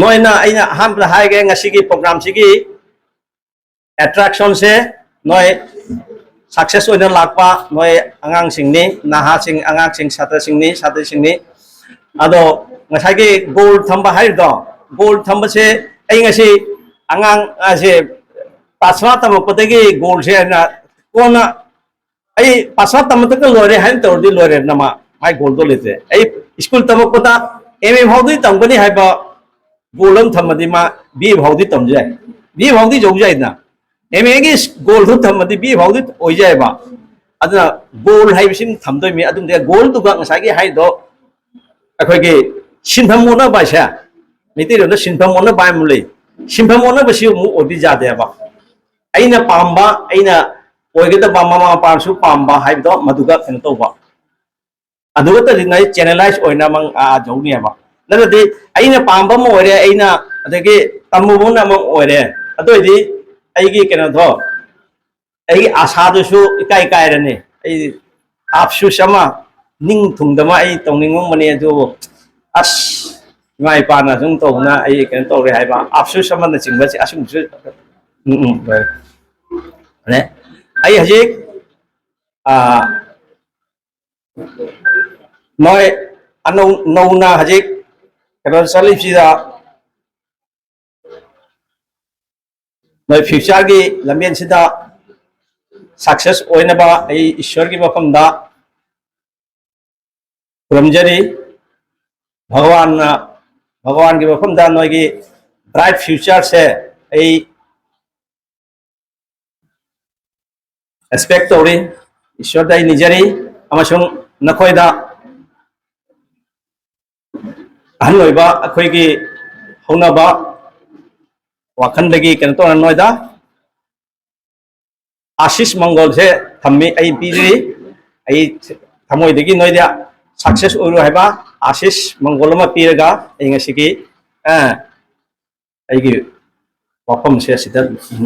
ꯅꯣꯏꯅ, ꯑꯩꯅ ꯑꯍꯥꯟꯕꯗ ꯍꯥꯏꯒꯦ, ꯉꯁꯤꯒꯤ ꯄ꯭ꯔꯣꯒ꯭ꯔꯥꯝꯁꯤꯒꯤ ꯑꯦꯇ꯭ꯔꯦꯛꯁꯟꯁꯦ ꯅꯣꯏ ꯁꯛꯁꯦꯁ ꯑꯣꯏꯅ ꯂꯥꯛꯄ ꯅꯣꯏ ꯑꯉꯥꯡꯁꯤꯡꯅꯤ, ꯅꯍꯥꯁꯤꯡ, ꯑꯉꯥꯡꯁꯤꯡ, ꯁꯥꯇ꯭ꯔꯁꯤꯡꯅꯤ, ꯁꯥꯇ꯭ꯔꯁꯤꯡꯅꯤ꯫ ꯑꯗꯣ ꯉꯁꯥꯏꯒꯤ ꯒꯣꯜ ꯊꯝꯕ ꯍꯥꯏꯔꯤꯗꯣ, ꯒꯣꯜ ꯊꯝꯕꯁꯦ ꯑꯩ ꯉꯁꯤ ꯑꯉꯥꯡ ꯑꯁꯦ ꯀ꯭ꯂꯥꯁ ꯐꯥꯏꯚ ꯇꯝꯃꯛꯄꯗꯒꯤ ꯒꯣꯜꯁꯦ ꯍꯥꯏꯅ ꯀꯣꯟꯅ ꯑꯩ ꯄꯥꯁ ꯇꯝꯕꯗꯒ ꯂꯣꯏꯔꯦ ꯍꯥꯏꯅ ꯇꯧꯔꯗꯤ ꯂꯣꯏꯔꯦ ꯅꯃ, ꯃꯥꯏ ꯒꯣꯜꯗꯣ ꯂꯩꯇ꯭ꯔꯦ꯫ ꯑꯩ ꯁ꯭ꯀꯨꯜ ꯇꯝꯃꯛꯄꯗ ꯑꯦꯝ ꯑꯦ ꯐꯥꯎꯗꯤ ꯇꯝꯒꯅꯤ ꯍꯥꯏꯕ ꯒꯣꯜ ꯑꯃ ꯊꯝꯃꯗꯤ ꯃꯥ ꯕꯤ ꯑꯦ ꯐꯥꯎꯗꯤ ꯇꯝꯖ ꯌꯥꯏ, ꯕꯤ ꯑꯦ ꯐꯥꯎꯗꯤ ꯌꯧꯖ ꯌꯥꯏꯗꯅ꯫ ꯑꯦꯝ ꯑꯦꯒꯤ ꯒꯣꯜꯗꯨ ꯊꯝꯃꯗꯤ ꯕꯤ ꯑꯦ ꯐꯥꯎꯗꯤ ꯑꯣꯏꯖ ꯌꯥꯏꯕ꯫ ꯑꯗꯨꯅ ꯒꯣꯜ ꯍꯥꯏꯕꯁꯤꯃ ꯊꯝꯗꯣꯏꯅꯤ꯫ ꯑꯗꯨꯝꯗꯤ ꯒꯣꯜꯗꯨꯒ ꯉꯁꯥꯏꯒꯤ ꯍꯥꯏꯗꯣ ꯑꯩꯈꯣꯏꯒꯤ ꯁꯤꯟꯐꯝ ꯑꯣꯟꯅꯕ ꯍꯥꯏꯁꯦ, ꯃꯩꯇꯩꯂꯣꯟꯗ ꯁꯤꯟꯐꯝ ꯑꯣꯟꯅꯕ ꯍꯥꯏꯕ ꯑꯃ ꯂꯩ꯫ ꯁꯤꯟꯐꯝ ꯑꯣꯟꯅꯕꯁꯤ ꯑꯃꯨꯛ ꯑꯣꯏꯕ ꯌꯥꯗꯦꯕ꯫ ꯑꯩꯅ ꯄꯥꯝꯕ, ꯑꯩꯅ ꯑꯣꯏꯒꯗꯕ, ꯃꯃꯥ ꯃꯄꯥꯅꯁꯨ ꯄꯥꯝꯕ ꯍꯥꯏꯕꯗꯣ ꯃꯗꯨꯒ ꯀꯩꯅꯣ ꯇꯧꯕ, ꯑꯗꯨ ꯈꯛꯇꯗꯤ ꯅꯣꯏ ꯆꯦꯅꯦꯂꯥꯏꯁ ꯑꯣꯏꯅ ꯑꯃ, ꯑꯥ, ꯌꯧꯅꯦꯕ꯫ ꯅꯠꯇ꯭ꯔꯗꯤ ꯑꯩꯅ ꯄꯥꯝꯕ ꯑꯃ ꯑꯣꯏꯔꯦ, ꯑꯩꯅ ꯑꯗꯒꯤ ꯇꯝꯃꯨꯕꯅ ꯑꯃ ꯑꯣꯏꯔꯦ, ꯑꯗꯨ ꯑꯣꯏꯗꯤ ꯑꯩꯒꯤ ꯀꯩꯅꯣꯗꯣ, ꯑꯩꯒꯤ ꯑꯁꯥꯗꯨꯁꯨ ꯏꯀꯥꯏ ꯀꯥꯏꯔꯅꯤ꯫ ꯑꯩ ꯑꯐꯁꯨꯁ ꯑꯃ, ꯅꯤꯡ ꯊꯨꯡꯗꯕ ꯑꯩ ꯇꯧꯅꯤꯡꯉꯝꯕꯅꯤ, ꯑꯗꯨꯕꯨ ꯑꯁ, ꯏꯃꯥ ꯏꯄꯥꯅ ꯁꯨꯝ ꯇꯧꯕꯅ ꯑꯩ ꯀꯩꯅꯣ ꯇꯧꯔꯦ ꯍꯥꯏꯕ ꯑꯐꯁꯨꯁ ꯑꯃꯅꯆꯤꯡꯕꯁꯦ, ꯑꯁꯨꯝꯕꯁꯨ, ꯎꯝ, ꯎꯝ, ꯂꯣꯏꯔꯦ꯫ ꯑꯗꯩ ꯑꯩ ꯍꯧꯖꯤꯛ, ꯑꯥ, ꯅꯣꯏ ꯑꯅꯧ-, ꯅꯧꯅ ꯍꯧꯖꯤꯛ ꯀꯩꯅꯣ ꯆꯠꯂꯤꯕꯁꯤꯗ, ꯅꯣꯏ ꯐ꯭ꯌꯨꯆꯔꯒꯤ ꯂꯝꯕꯦꯟꯁꯤꯗ ꯁꯛꯁꯦꯁ ꯑꯣꯏꯅꯕ ꯑꯩ ꯏꯁꯣꯔꯒꯤ ꯃꯐꯝꯗ ꯈꯨꯔꯨꯝꯖꯔꯤ꯫ ꯚꯒꯋꯥꯟꯅ, ꯚꯒꯋꯥꯟꯒꯤ ꯃꯐꯝꯗ ꯅꯣꯏꯒꯤ ꯕ꯭ꯔꯥꯏꯠ ꯐ꯭ꯌꯨꯆꯔꯁꯦ ꯑꯩ ꯑꯦꯛꯁꯄꯦꯛ ꯇꯧꯔꯤ, ꯏꯁꯣꯔꯗ ꯑꯩ ꯅꯤꯖꯔꯤ, ꯑꯃꯁꯨꯡ ꯅꯈꯣꯏꯗ ꯑꯍꯜ ꯑꯣꯏꯕ ꯑꯩꯈꯣꯏꯒꯤ ꯍꯧꯅꯕ ꯋꯥꯈꯜꯗꯒꯤ ꯀꯩꯅꯣ ꯇꯧꯔ ꯅꯣꯏꯗ ꯑꯥꯁꯤꯁ ꯃꯪꯒꯣꯜꯁꯦ ꯊꯝꯃꯤ, ꯑꯩ ꯄꯤꯖꯔꯤ꯫ ꯑꯩ ꯊꯃꯣꯏꯗꯒꯤ ꯅꯣꯏꯗ ꯁꯛꯁꯦꯁ ꯑꯣꯏꯔꯣ ꯍꯥꯏꯕ ꯑꯥꯁꯤꯁ ꯃꯪꯒꯣꯜ ꯑꯃ ꯄꯤꯔꯒ ꯑꯩ ꯉꯁꯤꯒꯤ, ꯑ, ꯑꯩꯒꯤ ꯋꯥꯐꯝꯁꯦ ꯑꯁꯤꯗ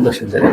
ꯂꯣꯏꯁꯤꯟꯖꯔꯦ꯫